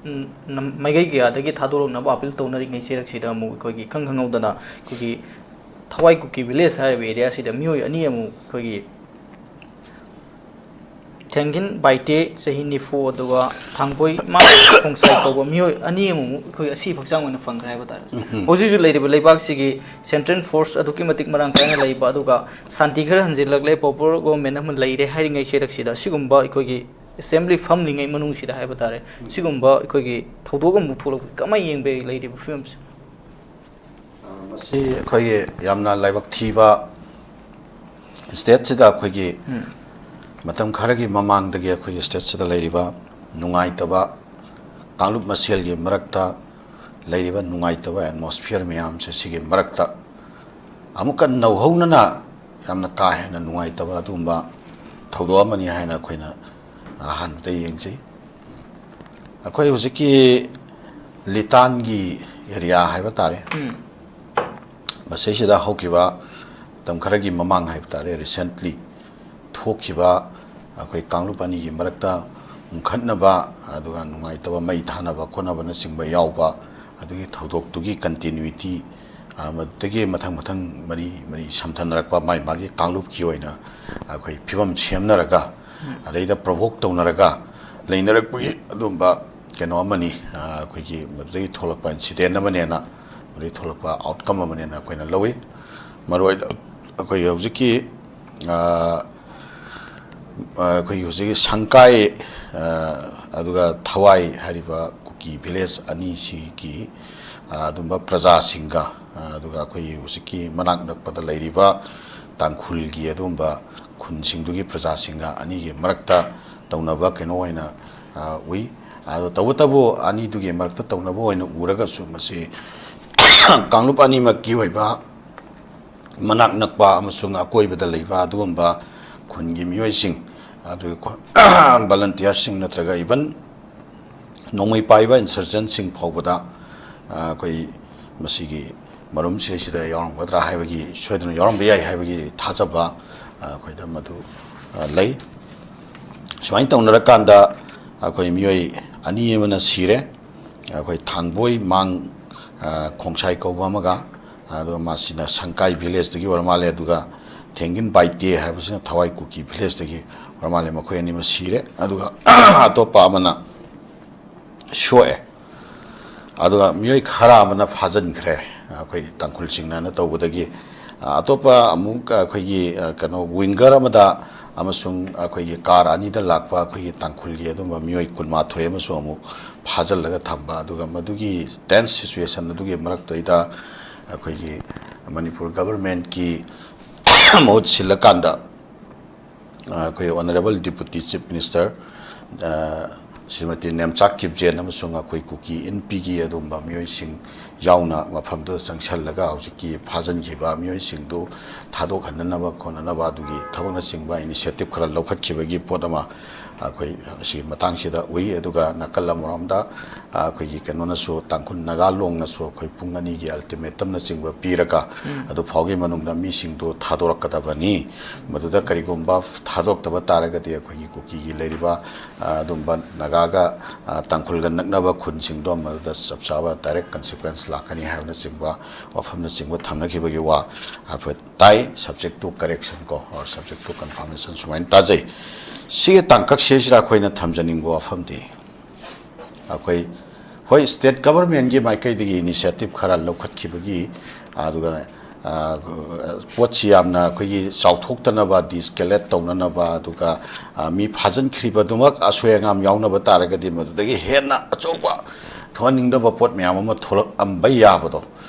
ꯎꯝ, ꯅꯝ-, ꯃꯥꯏꯀꯩ ꯀꯌꯥꯗꯒꯤ ꯊꯥꯗꯣꯔꯛꯅꯕ ꯑꯥꯄꯤꯜ ꯇꯧꯅꯔꯤꯉꯩ ꯆꯩꯔꯛꯁꯤꯗ ꯑꯃꯨꯛ ꯑꯩꯈꯣꯏꯒꯤ ꯏꯈꯪ ꯈꯪꯍꯧꯗꯅ ꯑꯩꯈꯣꯏꯒꯤ ꯊꯋꯥꯏ ꯀꯨꯀꯤ ꯚꯤꯂꯦꯖ ꯍꯥꯏꯔꯤꯕ ꯑꯦꯔꯤꯌꯥꯁꯤꯗ ꯃꯤꯑꯣꯏ ꯑꯅꯤ ꯑꯃꯨꯛ ꯑꯩꯈꯣꯏꯒꯤ ꯊꯦꯡꯒꯤꯟ ꯕꯥꯏꯇꯦ, ꯆꯍꯤ ꯅꯤꯐꯨ, ꯑꯗꯨꯒ ꯊꯥꯡꯕꯣꯏ ꯃꯥ ꯈꯣꯡꯁꯥꯏ ꯀꯧꯕ ꯃꯤꯑꯣꯏ ꯑꯅꯤ ꯑꯃꯃꯨꯛ ꯑꯩꯈꯣꯏ ꯑꯁꯤ ꯍꯛꯆꯥꯡ ꯑꯣꯏꯅ ꯐꯪꯈ꯭ꯔꯦ ꯍꯥꯏꯕ ꯇꯥꯔꯦ꯫ ꯍꯧꯖꯤꯛ ꯍꯧꯖꯤꯛ ꯂꯩꯔꯤꯕ ꯂꯩꯕꯥꯛꯁꯤꯒꯤ ꯁꯦꯟꯇ꯭ꯔꯦꯜ ꯐꯣꯔꯁ ꯑꯗꯨꯛꯀꯤ ꯃꯇꯤꯛ ꯃꯔꯥꯡ ꯀꯥꯏꯅ ꯂꯩꯕ, ꯑꯗꯨꯒ ꯁꯥꯟꯇꯤ ꯈꯔ ꯍꯟꯖꯤꯜꯂꯛꯂꯦ, ꯄ꯭ꯔꯣꯄꯔ ꯒꯣꯚꯔꯟꯃꯦꯟꯠ ꯑꯃ ꯂꯩꯔꯦ ꯍꯥꯏꯔꯤꯉꯩ ꯆꯩꯔꯛꯁꯤꯗ ꯑꯁꯤꯒꯨꯝꯕ ꯑꯩꯈꯣꯏꯒꯤ ꯑꯦꯁꯦꯝꯕ꯭ꯂꯤ ꯐꯝꯂꯤꯉꯩ ꯃꯅꯨꯡꯁꯤꯗ ꯍꯥꯏꯕ ꯇꯥꯔꯦ, ꯁꯤꯒꯨꯝꯕ ꯑꯩꯈꯣꯏꯒꯤ ꯊꯧꯗꯣꯛ ꯑꯃꯨꯛ ꯊꯣꯛꯂꯛꯄ ꯀꯃꯥꯏꯅ ꯌꯦꯡꯕ ꯂꯩꯔꯤꯕ ꯐꯤꯕꯝꯁꯦ? ꯃꯁꯤ ꯑꯩꯈꯣꯏꯒꯤ ꯌꯥꯝꯅ ꯂꯥꯏꯕꯛ ꯊꯤꯕ, ꯁ꯭ꯇꯦꯠꯁꯤꯗ ꯑꯩꯈꯣꯏꯒꯤ ꯃꯇꯝ ꯈꯔꯒꯤ ꯃꯃꯥꯡꯗꯒꯤ ꯑꯩꯈꯣꯏꯒꯤ ꯁ꯭ꯇꯦꯠꯁꯤꯗ ꯂꯩꯔꯤꯕ ꯅꯨꯡꯉꯥꯏꯇꯕ, ꯀꯥꯡꯂꯨꯞ ꯃꯁꯦꯜꯒꯤ ꯃꯔꯛꯇ ꯂꯩꯔꯤꯕ ꯅꯨꯡꯉꯥꯏꯇꯕ ꯑꯦꯠꯃꯣꯁꯐꯤꯌꯔ ꯃꯌꯥꯝꯁꯦ, ꯁꯤꯒꯤ ꯃꯔꯛꯇ ꯑꯃꯨꯛꯀ ꯅꯧꯍꯧꯅꯅ ꯌꯥꯝꯅ ꯀꯥ ꯍꯦꯟꯅ ꯅꯨꯡꯉꯥꯏꯇꯕ ꯑꯗꯨꯒꯨꯝꯕ ꯊꯧꯗꯣꯛ ꯑꯃꯅꯤ ꯍꯥꯏꯅ ꯑꯩꯈꯣꯏꯅ ꯑꯍꯥꯟꯕꯗ ꯌꯦꯡꯖꯩ꯫ ꯑꯩꯈꯣꯏ ꯍꯧꯖꯤꯛꯀꯤ ꯂꯤꯇꯥꯟꯒꯤ ꯑꯦꯔꯤꯌꯥ ꯍꯥꯏꯕ ꯇꯥꯔꯦ꯫ ꯎꯝ꯫ ꯃꯁꯤꯁꯤꯗ ꯍꯧꯈꯤꯕ ꯃꯇꯝ ꯈꯔꯒꯤ ꯃꯃꯥꯡ ꯍꯥꯏꯕ ꯇꯥꯔꯦ, recently ꯊꯣꯛꯈꯤꯕ ꯑꯩꯈꯣꯏ ꯀꯥꯡꯂꯨꯞ ꯑꯅꯤꯒꯤ ꯃꯔꯛꯇ ꯎꯪꯈꯠꯅꯕ, ꯑꯗꯨꯒ ꯅꯨꯡꯉꯥꯏꯇꯕ, ꯃꯩ ꯊꯥꯅꯕ ꯈꯣꯠꯅꯕꯅꯆꯤꯡꯕ ꯌꯥꯎꯕ, ꯑꯗꯨꯒꯤ ꯊꯧꯗꯣꯛꯇꯨꯒꯤ continuity, ꯑ, ꯃꯗꯨꯗꯒꯤ ꯃꯊꯪ ꯃꯊꯪ ꯃꯔꯤ ꯃꯔꯤ ꯁꯝꯊꯅꯔꯛꯄ, ꯃꯥꯒꯤ ꯃꯥꯒꯤ ꯀꯥꯡꯂꯨꯞꯀꯤ ꯑꯣꯏꯅ ꯑꯩꯈꯣꯏ ꯐꯤꯕꯝ ꯁꯦꯝꯅꯔꯒ, ꯎꯝ꯫ ꯑꯗꯩꯗ provoke ꯇꯧꯅꯔꯒ ꯂꯩꯅꯔꯛꯄꯒꯤ ꯑꯗꯨꯝꯕ ꯀꯩꯅꯣ ꯑꯃꯅꯤ꯫ ꯑ, ꯑꯩꯈꯣꯏꯒꯤ ꯃꯗꯨꯗꯒꯤ ꯊꯣꯛꯂꯛꯄ incident ꯑꯃꯅꯦꯅ, ꯃꯗꯨꯗꯒꯤ ꯊꯣꯛꯂꯛꯄ outcome ꯑꯃꯅꯦꯅ ꯑꯩꯈꯣꯏꯅ ꯂꯧꯏ꯫ ꯃꯔꯨꯑꯣꯏꯅ ꯑꯩꯈꯣꯏꯒꯤ ꯍꯧꯖꯤꯛꯀꯤ, ꯑ, ꯑ, ꯑꯩꯈꯣꯏꯒꯤ ꯍꯧꯖꯤꯛꯀꯤ ꯁꯪꯀꯥꯏ, ꯑ, ꯑꯗꯨꯒ ꯊꯋꯥꯏ ꯍꯥꯏꯔꯤꯕ ꯀꯨꯀꯤ village ꯑꯅꯤꯁꯤꯒꯤ, ꯑ, ꯑꯗꯨꯝꯕ ꯄ꯭ꯔꯖꯥꯁꯤꯡꯒ, ꯑ, ꯑꯗꯨꯒ ꯑꯩꯈꯣꯏꯒꯤ ꯍꯧꯖꯤꯛꯀꯤ ꯃꯅꯥꯛ ꯅꯛꯄꯗ ꯂꯩꯔꯤꯕ ꯇꯥꯡꯈꯨꯜꯒꯤ ꯑꯗꯨꯒꯨꯝꯕ ꯈꯨꯟꯁꯤꯡꯗꯨꯒꯤ ꯄ꯭ꯔꯖꯥꯁꯤꯡꯒ ꯑꯅꯤꯒꯤ ꯃꯔꯛꯇ ꯇꯧꯅꯕ ꯀꯩꯅꯣ ꯑꯣꯏꯅ, ꯑ, ꯎꯏ꯫ ꯑꯗꯣ ꯇꯧꯕꯇꯕꯨ ꯑꯅꯤꯗꯨꯒꯤ ꯃꯔꯛꯇ ꯇꯧꯅꯕ ꯑꯣꯏꯅ ꯎꯔꯒꯁꯨ, ꯃꯁꯤ ꯀꯥꯡꯂꯨꯞ ꯑꯅꯤꯃꯛꯀꯤ ꯑꯣꯏꯕ ꯃꯅꯥꯛ ꯅꯛꯄ ꯑꯃꯁꯨꯡ ꯑꯀꯣꯏꯕꯗ ꯂꯩꯕ ꯑꯗꯨꯒꯨꯝꯕ ꯈꯨꯟꯒꯤ ꯃꯤꯑꯣꯏꯁꯤꯡ, ꯑꯗꯨꯒ ꯈꯨ-, volunteerꯁꯤꯡ ꯅꯠꯇ꯭ꯔꯒ even ꯅꯣꯡꯃꯩ ꯄꯥꯏꯕ insurgentꯁꯤꯡ ꯐꯥꯎꯕꯗ, ꯑ, ꯑꯩꯈꯣꯏ ꯃꯁꯤꯒꯤ ꯃꯔꯨꯝ ꯁꯤꯗꯩꯁꯤꯗ ꯌꯥꯎꯔꯝꯒꯗ꯭ꯔꯥ ꯍꯥꯏꯕꯒꯤ, ꯁꯣꯏꯗꯅ ꯌꯥꯎꯔꯝꯕ ꯌꯥꯏ ꯍꯥꯏꯕꯒꯤ ꯊꯥꯖꯕ, ꯑ, ꯑꯩꯈꯣꯏꯗ ꯃꯗꯨ, ꯑ, ꯂꯩ꯫ ꯁꯨꯃꯥꯏꯅ ꯇꯧꯅꯔꯀꯥꯟꯗ ꯑꯩꯈꯣꯏ ꯃꯤꯑꯣꯏ ꯑꯅꯤ ꯑꯃꯅ ꯁꯤꯔꯦ꯫ ꯑꯩꯈꯣꯏ ꯊꯥꯡꯕꯣꯏ ꯃꯥꯡ, ꯑ, ꯈꯣꯡꯁꯥꯏ ꯀꯧꯕ ꯑꯃꯒ, ꯑꯗꯨꯒ ꯃꯥꯁꯤꯅ ꯁꯪꯀꯥꯏ villageꯇꯒꯤ ꯑꯣꯏꯔ ꯃꯥꯜꯂꯦ, ꯑꯗꯨꯒ ꯊꯦꯡꯒꯤꯟ ꯕꯥꯏꯇꯦ ꯍꯥꯏꯕꯁꯤꯅ ꯊꯋꯥꯏ ꯀꯨꯀꯤ villageꯇꯒꯤ ꯑꯣꯏꯔ ꯃꯥꯜꯂꯦ꯫ ꯃꯈꯣꯏ ꯑꯅꯤꯃꯛ ꯁꯤꯔꯦ, ꯑꯗꯨꯒ ꯑꯇꯣꯞꯄ ꯑꯃꯅ ꯁꯣꯛꯑꯦ꯫ ꯑꯗꯨꯒ ꯃꯤꯑꯣꯏ ꯈꯔ ꯑꯃꯅ ꯐꯥꯖꯤꯟꯈ꯭ꯔꯦ, ꯑꯩꯈꯣꯏ ꯇꯥꯡꯈꯨꯜꯁꯤꯡꯅꯅ ꯇꯧꯕꯗꯒꯤ꯫ ꯑꯇꯣꯞꯄ ꯑꯃꯨꯛ ꯑꯩꯈꯣꯏꯒꯤ, ꯀꯩꯅꯣ, winger ꯑꯃꯗ ꯑꯃꯁꯨꯡ ꯑꯩꯈꯣꯏꯒꯤ car ꯑꯅꯤꯗ ꯂꯥꯛꯄ ꯑꯩꯈꯣꯏꯒꯤ ꯇꯥꯡꯈꯨꯜꯒꯤ ꯑꯗꯨꯝꯕ ꯃꯤꯑꯣꯏ ꯀꯨꯟꯃꯥꯊꯣꯏ ꯑꯃꯁꯨ ꯑꯃꯨꯛ ꯐꯥꯖꯤꯜꯂꯒ ꯊꯝꯕ, ꯑꯗꯨꯒ ꯃꯗꯨꯒꯤ tense situation ꯑꯗꯨꯒꯤ ꯃꯔꯛꯇꯩꯗ ꯑꯩꯈꯣꯏꯒꯤ ꯃꯅꯤꯄꯨꯔ governmentꯀꯤ ꯃꯍꯨꯠ ꯁꯤꯜꯂꯀꯥꯟꯗ, ꯑ, ꯑꯩꯈꯣꯏ Honourable Deputy Chief Minister, ꯑ, ꯁ꯭ꯔꯤꯃꯇꯤ ꯅꯦꯝꯆꯥꯛ ꯀꯤꯞꯖꯦꯟ ꯑꯃꯁꯨꯡ ꯑꯩꯈꯣꯏ ꯀꯨꯀꯤ ꯏꯟꯄꯤꯒꯤ ꯑꯗꯨꯒꯨꯝꯕ ꯃꯤꯑꯣꯏꯁꯤꯡ ꯌꯥꯎꯅ ꯃꯐꯝꯗꯨꯗ ꯆꯪꯁꯜꯂꯒ ꯍꯧꯖꯤꯛꯀꯤ ꯐꯥꯖꯤꯟꯈꯤꯕ ꯃꯤꯑꯣꯏꯁꯤꯡꯗꯨ ꯊꯥꯗꯣꯛꯍꯟꯅꯅꯕ ꯈꯣꯠꯅꯅꯕ ꯑꯗꯨꯒꯤ ꯊꯕꯛꯅꯆꯤꯡꯕ initiative ꯈꯔ ꯂꯧꯈꯠꯈꯤꯕꯒꯤ ꯄꯣꯠ ꯑꯃ, ꯑꯩꯈꯣꯏ ꯑꯁꯤꯒꯤ ꯃꯇꯥꯡꯁꯤꯗ ꯎꯏ꯫ ꯑꯗꯨꯒ ꯅꯥꯀꯜ ꯑꯃꯔꯣꯝꯗ, ꯑ, ꯑꯩꯈꯣꯏꯒꯤ ꯀꯩꯅꯣꯅꯁꯨ, ꯇꯥꯡꯈꯨꯜ ꯅꯥꯒꯥ ꯂꯣꯡꯅꯁꯨ ꯑꯩꯈꯣꯏ ꯄꯨꯡ ꯑꯅꯤꯒꯤ ultimatumꯅꯆꯤꯡꯕ ꯄꯤꯔꯒ, ꯎꯝ꯫ ꯑꯗꯨ ꯐꯥꯎꯒꯤ ꯃꯅꯨꯡꯗ ꯃꯤꯁꯤꯡꯗꯨ ꯊꯥꯗꯣꯔꯛꯀꯗꯕꯅꯤ꯫ ꯃꯗꯨꯗ ꯀꯔꯤꯒꯨꯝꯕ ꯊꯥꯗꯣꯔꯛꯇꯕ ꯇꯥꯔꯒꯗꯤ ꯑꯩꯈꯣꯏꯒꯤ ꯀꯨꯀꯤꯒꯤ ꯂꯩꯔꯤꯕ, ꯑ, ꯑꯗꯨꯝꯕ ꯅꯥꯒꯥꯒ, ꯑ, ꯇꯥꯡꯈꯨꯜꯒ ꯅꯛꯅꯕ ꯈꯨꯟꯁꯤꯡꯗꯣ ꯃꯗꯨꯗ ꯆꯞ ꯆꯥꯕ direct consequence ꯂꯥꯛꯀꯅꯤ ꯍꯥꯏꯕꯅꯆꯤꯡꯕ ꯋꯥꯐꯝꯅꯆꯤꯡꯕ ꯊꯝꯅꯈꯤꯕꯒꯤ ꯋꯥ ꯍꯥꯏꯐꯦꯠ ꯇꯥꯏ꯫ Subject to correction ꯀꯣ, or subject to confirmation ꯁꯨꯃꯥꯏꯅ ꯇꯥꯖꯩ꯫ ꯁꯤꯒꯤ ꯇꯥꯡꯀꯛꯁꯤꯗꯩꯁꯤꯗ ꯑꯩꯈꯣꯏꯅ ꯊꯝꯖꯅꯤꯡꯕ ꯋꯥꯐꯝꯗꯤ, ꯑꯩꯈꯣꯏ, ꯍꯣꯏ, state governmentꯀꯤ ꯃꯥꯏꯀꯩꯗꯒꯤ initiative ꯈꯔ ꯂꯧꯈꯠꯈꯤꯕꯒꯤ, ꯑꯗꯨꯒ, ꯑ, ꯄꯣꯠꯁꯤ ꯌꯥꯝꯅ ꯑꯩꯈꯣꯏꯒꯤ ꯆꯥꯎꯊꯣꯛꯇꯅꯕ, de-escalate ꯇꯧꯅꯅꯕ, ꯑꯗꯨꯒ, ꯑ, ꯃꯤ ꯐꯥꯖꯤꯟꯈ꯭ꯔꯤꯕꯗꯨꯃꯛ ꯑꯁꯣꯏ ꯑꯉꯥꯝ ꯌꯥꯎꯅꯕ ꯇꯥꯔꯒꯗꯤ ꯃꯗꯨꯗꯒꯤ ꯍꯦꯟꯅ ꯑꯆꯧꯕ ꯊꯣꯛꯍꯟꯅꯤꯡꯗꯕ ꯄꯣꯠ ꯃꯌꯥꯝ ꯑꯃ ꯊꯣꯛꯂꯛꯂꯝꯕ ꯌꯥꯕꯗꯣ,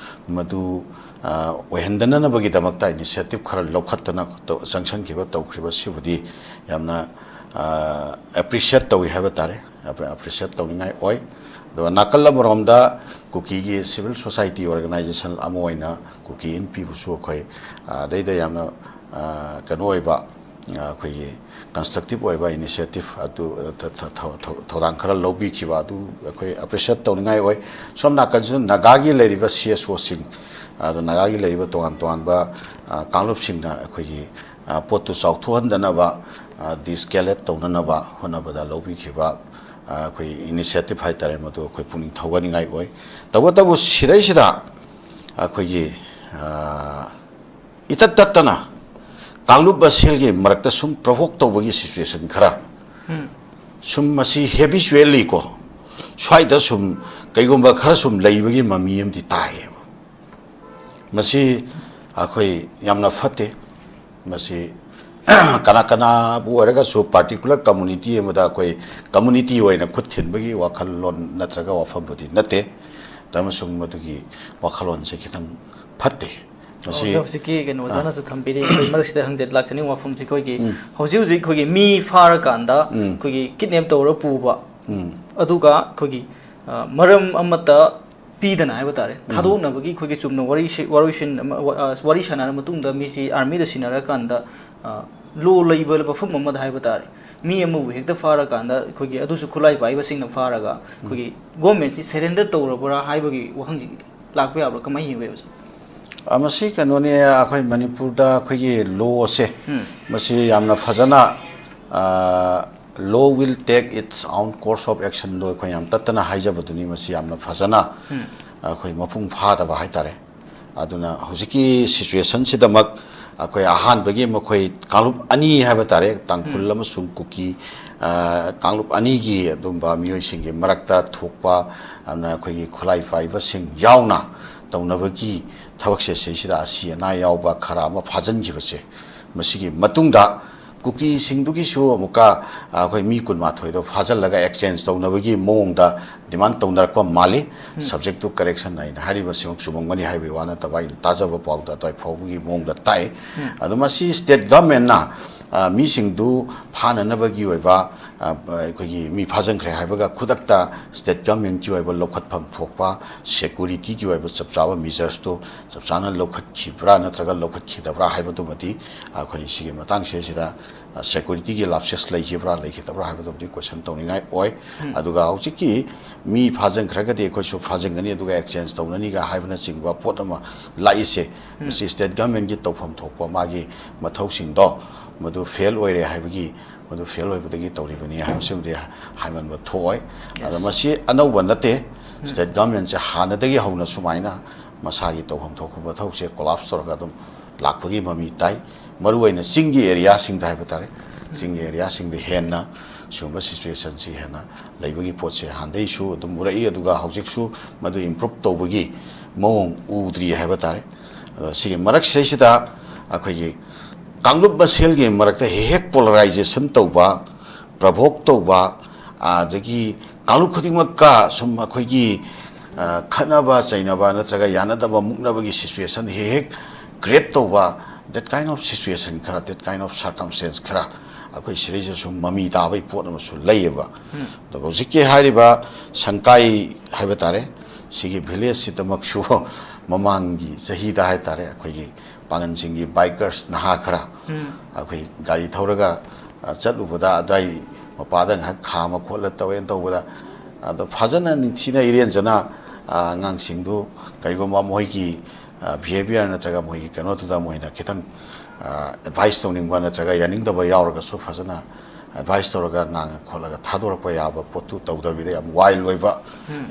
ꯃꯗꯨ, ꯑ, ꯑꯣꯏꯍꯟꯗꯅꯅꯕꯒꯤꯗꯃꯛꯇ initiative ꯈꯔ ꯂꯧꯈꯠꯇꯅ ꯇꯧ-, ꯆꯪꯁꯤꯟꯈꯤꯕ ꯇꯧꯈ꯭ꯔꯤꯕ ꯁꯤꯕꯨꯗꯤ ꯌꯥꯝꯅ, ꯑ, appreciate ꯇꯧꯏ ꯍꯥꯏꯕ ꯇꯥꯔꯦ꯫ ꯑꯦꯄ꯭ꯔꯤ-, appreciate ꯇꯧꯅꯤꯡꯉꯥꯏ ꯑꯣꯏ꯫ ꯑꯗꯨꯒ ꯅꯥꯀꯜ ꯑꯃꯔꯣꯝꯗ ꯀꯨꯀꯤꯒꯤ civil society organization ꯑꯃ ꯑꯣꯏꯅ ꯀꯨꯀꯤ ꯏꯟꯄꯤꯕꯨꯁꯨ ꯑꯩꯈꯣꯏ, ꯑ, ꯑꯗꯩꯗ ꯌꯥꯝꯅ, ꯑ, ꯀꯩꯅꯣ ꯑꯣꯏꯕ, ꯑ, ꯑꯩꯈꯣꯏꯒꯤ constructive ꯑꯣꯏꯕ initiative ꯑꯗꯨ, ꯑ, ꯊ-, ꯊ-, ꯊꯧ-, ꯊꯧ-, ꯊꯧꯗꯥꯡ ꯈꯔ ꯂꯧꯕꯤꯈꯤꯕ ꯑꯗꯨ ꯑꯩꯈꯣꯏ appreciate ꯇꯧꯅꯤꯡꯉꯥꯏ ꯑꯣꯏ꯫ ꯁꯣꯝ ꯅꯥꯀꯟꯁꯨ ꯅꯥꯒꯥꯒꯤ ꯂꯩꯔꯤꯕ C S Oꯁꯤꯡ, ꯑꯗꯨ ꯅꯥꯒꯥꯒꯤ ꯂꯩꯔꯤꯕ ꯇꯣꯉꯥꯟ ꯇꯣꯉꯥꯟꯕ, ꯑ, ꯀꯥꯡꯂꯨꯞꯁꯤꯡꯅ ꯑꯩꯈꯣꯏꯒꯤ, ꯑ, ꯄꯣꯠꯇꯨ ꯆꯥꯎꯊꯣꯛꯍꯟꯗꯅꯕ, ꯑ, de-escalate ꯇꯧꯅꯅꯕ ꯍꯣꯠꯅꯕꯗ ꯂꯧꯕꯤꯈꯤꯕ, ꯑ, ꯑꯩꯈꯣꯏ initiative ꯍꯥꯏꯇꯥꯔꯦ, ꯃꯗꯨ ꯑꯩꯈꯣꯏ ꯄꯨꯛꯅꯤꯡ ꯊꯧꯒꯠꯅꯤꯡꯉꯥꯏ ꯑꯣꯏ꯫ ꯇꯧꯕꯇꯕꯨ ꯁꯤꯗꯩꯁꯤꯗ ꯑꯩꯈꯣꯏꯒꯤ, ꯑ, ꯏꯇꯠ ꯇꯠꯇꯅ ꯀꯥꯡꯂꯨꯞ ꯃꯁꯦꯜꯒꯤ ꯃꯔꯛꯇ ꯁꯨꯝ provoke ꯇꯧꯕꯒꯤ situation ꯈꯔ, ꯎꯝ꯫ ꯁꯨꯝ ꯃꯁꯤ habitually ꯀꯣ, ꯁ꯭ꯋꯥꯏꯗ ꯁꯨꯝ ꯀꯩꯒꯨꯝꯕ ꯈꯔ ꯁꯨꯝ ꯂꯩꯕꯒꯤ ꯃꯃꯤ ꯑꯃꯗꯤ ꯇꯥꯏꯌꯦꯕ꯫ ꯃꯁꯤ ꯑꯩꯈꯣꯏ ꯌꯥꯝꯅ ꯐꯠꯇꯦ꯫ ꯃꯁꯤ ꯀꯅꯥ ꯀꯅꯥꯕꯨ ꯑꯣꯏꯔꯒꯁꯨ particular community ꯑꯃꯗ ꯑꯩꯈꯣꯏ community ꯑꯣꯏꯅ ꯈꯨꯠ ꯊꯤꯟꯕꯒꯤ ꯋꯥꯈꯜꯂꯣꯟ ꯅꯠꯇ꯭ꯔꯒ ꯋꯥꯐꯝꯕꯨꯗꯤ ꯅꯠꯇꯦ꯫ ꯑꯃꯁꯨꯡ ꯃꯗꯨꯒꯤ ꯋꯥꯈꯜꯂꯣꯟꯁꯦ ꯈꯤꯇꯪ ꯐꯠꯇꯦ꯫ ꯃꯁꯤ ꯑꯣꯖꯥ, ꯍꯧꯖꯤꯛꯀꯤ ꯀꯩꯅꯣ ꯑꯥ꯫ ꯑꯣꯖꯥꯅꯁꯨ ꯊꯝꯕꯤꯔꯤ, ꯑꯩꯈꯣꯏ ꯃꯔꯛꯁꯤꯗ ꯍꯪꯖ-, ꯂꯥꯛꯆꯅꯤꯡꯕ ꯋꯥꯐꯝꯁꯦ, ꯑꯩꯈꯣꯏꯒꯤ ꯎꯝ꯫ ꯍꯧꯖꯤꯛ ꯍꯧꯖꯤꯛ ꯑꯩꯈꯣꯏꯒꯤ ꯃꯤ ꯐꯥꯔꯀꯥꯟꯗ ꯎꯝ꯫ ꯑꯩꯈꯣꯏꯒꯤ kidnap ꯇꯧꯔ ꯄꯨꯕ, ꯎꯝ꯫ ꯑꯗꯨꯒ ꯑꯩꯈꯣꯏꯒꯤ, ꯑ, ꯃꯔꯝ ꯑꯃꯠꯇ ꯄꯤꯗꯅ ꯍꯥꯏꯕ ꯇꯥꯔꯦ, ꯎꯝ꯫ ꯊꯥꯗꯣꯛꯅꯕꯒꯤ ꯑꯩꯈꯣꯏꯒꯤ ꯆꯨꯝꯅ ꯋꯥꯔꯤ ꯁꯤ-, ꯋꯥꯔꯣꯏꯁꯤꯟ ꯑꯃ, ꯋꯥ-, ꯑ, ꯋꯥꯔꯤ ꯁꯥꯟꯅꯔ ꯃꯇꯨꯡꯗ ꯃꯤꯁꯤ armyꯗ ꯁꯤꯟꯅꯔꯀꯥꯟꯗ, ꯑ, ꯂꯣ ꯂꯩꯕ ꯃꯐꯝ ꯑꯃꯗ ꯍꯥꯏꯕ ꯇꯥꯔꯦ, ꯃꯤ ꯑꯃꯕꯨ ꯍꯦꯛꯇ ꯐꯥꯔꯀꯥꯟꯗ ꯑꯩꯈꯣꯏꯒꯤ ꯑꯗꯨꯁꯨ ꯈꯨꯠꯂꯥꯏ ꯄꯥꯏꯕꯁꯤꯡꯅ ꯐꯥꯔꯒ ꯑꯩꯈꯣꯏꯒꯤ ꯒꯣꯔꯃꯦꯟꯁꯤ ꯁꯔꯦꯟꯗꯔ ꯇꯧꯔꯕ꯭ꯔꯥ ꯍꯥꯏꯕꯒꯤ ꯋꯥꯍꯪꯁꯤ ꯂꯥꯛꯄ ꯌꯥꯕ꯭ꯔꯥ? ꯀꯃꯥꯏꯅ ꯌꯦꯡꯕ ꯌꯥꯕ, ꯁꯥꯔ? ꯑ, ꯃꯁꯤ ꯀꯩꯅꯣꯅꯤ, ꯑꯩꯈꯣꯏ ꯃꯅꯤꯄꯨꯔꯗ ꯑꯩꯈꯣꯏꯒꯤ ꯂꯣꯁꯦ, ꯎꯝ꯫ ꯃꯁꯤ ꯌꯥꯝꯅ ꯐꯖꯅ, ꯑ, "Law will take its own course of action"ꯗꯣ ꯑꯩꯈꯣꯏ ꯌꯥꯝ ꯇꯠꯇꯅ ꯍꯥꯏꯖꯕꯗꯨꯅꯤ꯫ ꯃꯁꯤ ꯌꯥꯝꯅ ꯐꯖꯅ ꯎꯝ꯫ ꯑꯩꯈꯣꯏ ꯃꯄꯨꯡ ꯐꯥꯗꯕ ꯍꯥꯏꯇꯥꯔꯦ꯫ ꯑꯗꯨꯅ ꯍꯧꯖꯤꯛꯀꯤ ꯁꯤꯆꯨꯋꯦꯁꯟꯁꯤꯗꯃꯛ ꯑꯩꯈꯣꯏ ꯑꯍꯥꯟꯕꯒꯤ ꯃꯈꯣꯏ ꯀꯥꯡꯂꯨꯞ ꯑꯅꯤ ꯍꯥꯏꯕ ꯇꯥꯔꯦ, ꯇꯥꯡꯈꯨꯜ ꯎꯝ꯫ ꯑꯃꯁꯨꯡ ꯀꯨꯀꯤ, ꯑ, ꯀꯥꯡꯂꯨꯞ ꯑꯅꯤꯒꯤ ꯑꯗꯨꯝꯕ ꯃꯤꯑꯣꯏꯁꯤꯡꯒꯤ ꯃꯔꯛꯇ ꯊꯣꯛꯄ, ꯑꯗꯨꯅ ꯑꯩꯈꯣꯏꯒꯤ ꯈꯨꯠꯂꯥꯏ ꯄꯥꯏꯕꯁꯤꯡ ꯌꯥꯎꯅ ꯇꯧꯅꯕꯒꯤ ꯊꯕꯛꯁꯦ, ꯁꯤꯁꯤꯗ ꯑꯁꯤ ꯑꯅꯥ ꯌꯥꯎꯕ ꯈꯔ ꯑꯃ ꯐꯥꯖꯤꯟꯈꯤꯕꯁꯦ, ꯃꯁꯤꯒꯤ ꯃꯇꯨꯡꯗ ꯀꯨꯀꯤꯁꯤꯡꯗꯨꯒꯤꯁꯨ ꯑꯃꯨꯛꯀ, ꯑ, ꯑꯩꯈꯣꯏ ꯃꯤ ꯀꯨꯟꯃꯥꯊꯣꯏꯗꯣ ꯐꯥꯖꯤꯜꯂꯒ ꯑꯦꯛꯁꯆꯦꯟꯖ ꯇꯧꯅꯕꯒꯤ ꯃꯑꯣꯡꯗ ꯗꯤꯃꯥꯟ ꯇꯧꯅꯔꯛꯄ ꯃꯥꯜꯂꯤ꯫ ꯎꯝ꯫ Subject to correction ꯍꯥꯏꯅ ꯍꯥꯏꯔꯤꯕꯁꯤꯃꯛ ꯆꯨꯝꯃꯝꯒꯅꯤ ꯍꯥꯏꯕꯒꯤ ꯋꯥ ꯅꯠꯇꯕ, ꯑꯩꯅ ꯇꯥꯖꯕ ꯄꯥꯎꯗ ꯑꯗꯨꯋꯥꯏ ꯐꯥꯎꯕꯒꯤ ꯃꯑꯣꯡꯗ ꯇꯥꯏ꯫ ꯎꯝ꯫ ꯑꯗꯣ ꯃꯁꯤ ꯁ꯭ꯇꯦꯠ ꯒꯚꯔꯟꯃꯦꯟꯠꯅ, ꯑ, ꯃꯤꯁꯤꯡꯗꯨ ꯐꯥꯅꯅꯕꯒꯤ ꯑꯣꯏꯕ, ꯑ, ꯑꯩꯈꯣꯏꯒꯤ ꯃꯤ ꯐꯥꯖꯤꯟꯈ꯭ꯔꯦ ꯍꯥꯏꯕꯒ ꯈꯨꯗꯛꯇ ꯁ꯭ꯇꯦꯠ ꯒꯚꯔꯟꯃꯦꯟꯠꯀꯤ ꯑꯣꯏꯕ ꯂꯧꯈꯠꯐꯝ ꯊꯣꯛꯄ ꯁꯦꯀ꯭ꯌꯨꯔꯤꯇꯤꯒꯤ ꯑꯣꯏꯕ ꯆꯞ ꯆꯥꯕ ꯃꯤꯖꯔꯁꯇꯨ ꯆꯞ ꯆꯥꯅ ꯂꯧꯈꯠꯈꯤꯕ꯭ꯔꯥ ꯅꯠꯇ꯭ꯔꯒ ꯂꯧꯈꯠꯈꯤꯗꯕ꯭ꯔꯥ ꯍꯥꯏꯕꯗꯨꯃꯗꯤ ꯑꯩꯈꯣꯏ ꯁꯤꯒꯤ ꯃꯇꯥꯡꯁꯤꯗꯩꯁꯤꯗ, ꯑ, ꯁꯦꯀ꯭ꯌꯨꯔꯤꯇꯤꯒꯤ ꯂꯥꯞꯁꯦꯁ ꯂꯩꯈꯤꯕ꯭ꯔꯥ ꯂꯩꯈꯤꯗꯕ꯭ꯔꯥ ꯍꯥꯏꯕꯗꯨꯃꯗꯤ ꯀꯣꯏꯁꯟ ꯇꯧꯅꯤꯡꯉꯥꯏ ꯑꯣꯏ꯫ ꯎꯝ꯫ ꯑꯗꯨꯒ ꯍꯧꯖꯤꯛꯀꯤ ꯃꯤ ꯐꯥꯖꯤꯟꯈ꯭ꯔꯒꯗꯤ ꯑꯩꯈꯣꯏꯁꯨ ꯐꯥꯖꯤꯟꯒꯅꯤ ꯑꯗꯨꯒ ꯑꯦꯛꯁꯆꯦꯟꯖ ꯇꯧꯅꯅꯤꯒ ꯍꯥꯏꯕꯅꯆꯤꯡꯕ ꯄꯣꯠ ꯑꯃ ꯂꯥꯛꯏꯁꯦ, ꯎꯝ꯫ ꯃꯁꯤ ꯁ꯭ꯇꯦꯠ ꯒꯚꯔꯟꯃꯦꯟꯠꯀꯤ ꯇꯧꯐꯝ ꯊꯣꯛꯄ ꯃꯥꯒꯤ ꯃꯊꯧꯁꯤꯡꯗꯣ ꯃꯗꯨ ꯐꯦꯜ ꯑꯣꯏꯔꯦ ꯍꯥꯏꯕꯒꯤ, ꯃꯗꯨ ꯐꯦꯜ ꯑꯣꯏꯕꯗꯒꯤ ꯇꯧꯔꯤꯕꯅꯤ ꯍꯥꯏꯕꯁꯤꯃꯗꯤ ꯍꯥꯏꯃꯟꯕ ꯊꯣꯛꯑꯣꯏ꯫ ꯑꯗꯣ ꯌꯦꯁ꯫ ꯃꯁꯤ ꯑꯅꯧꯕ ꯅꯠꯇꯦ꯫ ꯎꯝ꯫ ꯁ꯭ꯇꯦꯠ ꯒꯚꯔꯟꯃꯦꯟꯠꯁꯦ ꯍꯥꯟꯅꯗꯒꯤ ꯍꯧꯅ ꯁꯨꯃꯥꯏꯅ ꯃꯁꯥꯒꯤ ꯇꯧꯐꯝ ꯊꯣꯛꯄ ꯃꯊꯧꯁꯦ ꯀꯣꯂꯥꯞꯁ ꯇꯧꯔꯒ ꯑꯗꯨꯝ ꯂꯥꯛꯄꯒꯤ ꯃꯃꯤ ꯇꯥꯏ꯫ ꯃꯔꯨꯑꯣꯏꯅ ꯆꯤꯡꯒꯤ ꯑꯦꯔꯤꯌꯥꯁꯤꯡꯗ ꯍꯥꯏꯕ ꯇꯥꯔꯦ, ꯆꯤꯡꯒꯤ ꯑꯦꯔꯤꯌꯥꯁꯤꯡꯗ ꯍꯦꯟꯅ ꯁꯤꯒꯨꯝꯕ ꯁꯤꯆꯨꯋꯦꯁꯟꯁꯤ ꯍꯦꯟꯅ ꯂꯩꯕꯒꯤ ꯄꯣꯠꯁꯦ ꯍꯥꯟꯅꯗꯒꯤꯁꯨ ꯑꯗꯨꯝ ꯎꯔꯛꯏ, ꯑꯗꯨꯒ ꯍꯧꯖꯤꯛꯁꯨ ꯃꯗꯨ ꯏꯝꯄ꯭ꯔꯨꯞ ꯇꯧꯕꯒꯤ ꯃꯑꯣꯡ ꯎꯗ꯭ꯔꯤ ꯍꯥꯏꯕ ꯇꯥꯔꯦ꯫ ꯑꯗꯣ ꯁꯤꯒꯤ ꯃꯔꯛꯁꯤꯗꯩꯁꯤꯗ ꯑꯩꯈꯣꯏꯒꯤ ꯀꯥꯡꯂꯨꯞ ꯃꯁꯦꯜꯒꯤ ꯃꯔꯛꯇ ꯍꯦꯛ ꯍꯦꯛ ꯄꯣꯂꯔꯥꯏꯖꯦꯁꯟ ꯇꯧꯕ, ꯄ꯭ꯔꯣꯚꯣꯛ ꯇꯧꯕ, ꯑꯗꯒꯤ ꯀꯥꯡꯂꯨꯞ ꯈꯨꯗꯤꯡꯃꯛꯀ ꯁꯨꯝ ꯑꯩꯈꯣꯏꯒꯤ, ꯑ, ꯈꯠꯅꯕ ꯆꯩꯅꯕ ꯅꯠꯇ꯭ꯔꯒ ꯌꯥꯅꯗꯕ ꯃꯨꯛꯅꯕꯒꯤ ꯁꯤꯆꯨꯋꯦꯁꯟ ꯍꯦꯛ ꯍꯦꯛ ꯀ꯭ꯔꯤꯌꯦꯠ ꯇꯧꯕ, that kind of situation ꯈꯔ, that kind of circumstance ꯈꯔ ꯑꯩꯈꯣꯏ ꯁꯤꯗꯩꯁꯤꯗ ꯁꯨꯝ ꯃꯃꯤ ꯇꯥꯕꯒꯤ ꯄꯣꯠ ꯑꯃꯁꯨ ꯂꯩꯌꯦꯕ꯫ ꯎꯝ꯫ ꯑꯗꯨꯒ ꯍꯧꯖꯤꯛꯀꯤ ꯍꯥꯏꯔꯤꯕ ꯁꯪꯀꯥꯏ ꯍꯥꯏꯕ ꯇꯥꯔꯦ, ꯁꯤꯒꯤ ꯚꯤꯂꯦꯖꯁꯤꯗꯃꯛꯁꯨ ꯃꯃꯥꯡꯒꯤ ꯆꯍꯤꯗ ꯍꯥꯏ ꯇꯥꯔꯦ, ꯑꯩꯈꯣꯏꯒꯤ ꯄꯥꯡꯒꯟꯁꯤꯡꯒꯤ ꯕꯥꯏꯀꯔꯁ ꯅꯍꯥ ꯈꯔ ꯎꯝ꯫ ꯑꯩꯈꯣꯏ ꯒꯥꯔꯤ ꯊꯧꯔꯒ ꯑ, ꯆꯠꯂꯨꯕꯗ ꯑꯗꯥꯏ ꯃꯄꯥꯗ ꯉꯥꯏꯍꯥꯛ ꯈꯥꯝꯃ ꯈꯣꯠꯂ ꯇꯧꯋꯦꯅ ꯇꯧꯕꯗ, ꯑꯗꯣ ꯐꯖꯅ ꯅꯤꯡꯊꯤꯅ ꯏꯔꯦꯟꯖꯅ, ꯑ, ꯑꯉꯥꯡꯁꯤꯡꯗꯨ ꯀꯔꯤꯒꯨꯝꯕ ꯃꯣꯏꯒꯤ, ꯑ, behaviour ꯅꯠꯇ꯭ꯔꯒ ꯃꯣꯏꯒꯤ ꯀꯩꯅꯣꯗꯨꯗ ꯃꯣꯏꯅ ꯈꯤꯇꯪ, ꯑ, advice ꯇꯧꯅꯤꯡꯕ ꯅꯠꯇ꯭ꯔꯒ ꯌꯥꯅꯤꯡꯗꯕ ꯌꯥꯎꯔꯒꯁꯨ ꯐꯖꯅ advice ꯇꯧꯔꯒ ꯉꯥꯡꯉ ꯈꯣꯠꯂꯒ ꯊꯥꯗꯣꯔꯛꯄ ꯌꯥꯕ ꯄꯣꯠꯇꯨ ꯇꯧꯗꯕꯤꯗ ꯌꯥꯝ wild ꯑꯣꯏꯕ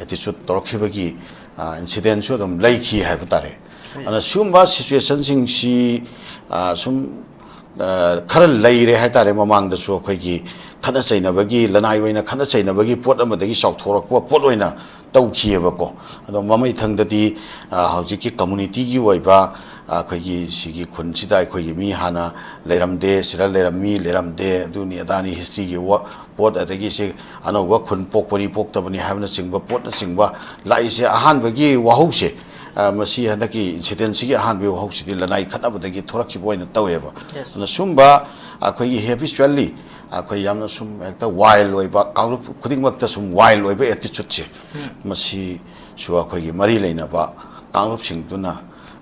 attitude ꯇꯧꯔꯛꯈꯤꯕꯒꯤ, ꯑ, incident ꯁꯨ ꯑꯗꯨꯝ ꯂꯩꯈꯤ ꯍꯥꯏꯕ ꯇꯥꯔꯦ꯫ ꯑꯗꯨꯅ ꯁꯤꯒꯨꯝꯕ situation ꯁꯤꯡꯁꯤ, ꯑ, ꯁꯨꯝ ꯑ, ꯈꯔ ꯂꯩꯔꯦ ꯍꯥꯏꯇꯥꯔꯦ꯫ ꯃꯃꯥꯡꯗꯁꯨ ꯑꯩꯈꯣꯏꯒꯤ ꯈꯠꯅ ꯆꯩꯅꯕꯒꯤ, ꯂꯅꯥꯏ ꯑꯣꯏꯅ ꯈꯠꯅ ꯆꯩꯅꯕꯒꯤ ꯄꯣꯠ ꯑꯃꯗꯒꯤ ꯆꯥꯎꯊꯣꯔꯛꯄ ꯄꯣꯠ ꯑꯣꯏꯅ ꯇꯧꯈꯤꯑꯕꯀꯣ꯫ ꯑꯗꯣ ꯃꯃꯩꯊꯪꯗꯗꯤ, ꯑ, ꯍꯧꯖꯤꯛꯀꯤ community ꯒꯤ ꯑꯣꯏꯕ, ꯑ, ꯑꯩꯈꯣꯏꯒꯤ ꯁꯤꯒꯤ ꯈꯨꯟꯁꯤꯗ ꯑꯩꯈꯣꯏꯒꯤ ꯃꯤ ꯍꯥꯟꯅ ꯂꯩꯔꯝꯗꯦ, ꯁꯤꯗ ꯂꯩꯔꯝꯃꯤ, ꯂꯩꯔꯝꯗꯦ, ꯑꯗꯨꯅꯤ ꯑꯗꯥꯅꯤ, history ꯒꯤ ꯋꯥ-, ꯄꯣꯠ, ꯑꯗꯒꯤ ꯁꯤ ꯑꯅꯧꯕ ꯈꯨꯟ ꯄꯣꯛꯄꯅꯤ ꯄꯣꯛꯇꯕꯅꯤ ꯍꯥꯏꯕꯅꯆꯤꯡꯕ ꯄꯣꯠꯅꯆꯤꯡꯕ ꯂꯥꯛꯏꯁꯦ꯫ ꯑꯍꯥꯟꯕꯒꯤ ꯋꯥꯍꯧꯁꯦ, ꯑ, ꯃꯁꯤ ꯍꯟꯗꯛꯀꯤ incident ꯁꯤꯒꯤ ꯑꯍꯥꯟꯕꯒꯤ ꯋꯥꯍꯧꯁꯤꯗꯤ ꯂꯅꯥꯏ ꯈꯠꯅꯕꯗꯒꯤ ꯊꯣꯔꯛꯈꯤꯕ ꯑꯣꯏꯅ ꯇꯧꯋꯦꯕ꯫ ꯑꯗꯨꯅ ꯁꯨꯝꯕ ꯑꯩꯈꯣꯏꯒꯤ habitually ꯑꯩꯈꯣꯏ ꯌꯥꯝꯅ ꯁꯨꯝ ꯍꯦꯛꯇ wild ꯑꯣꯏꯕ, ꯀꯥꯡꯂꯨꯞ ꯈꯨꯗꯤꯡꯃꯛꯇ ꯁꯨꯝ wild ꯑꯣꯏꯕ attitude ꯁꯦ, ꯃꯁꯤꯁꯨ ꯑꯩꯈꯣꯏꯒꯤ ꯃꯔꯤ ꯂꯩꯅꯕ ꯀꯥꯡꯂꯨꯞꯁꯤꯡꯗꯨꯅ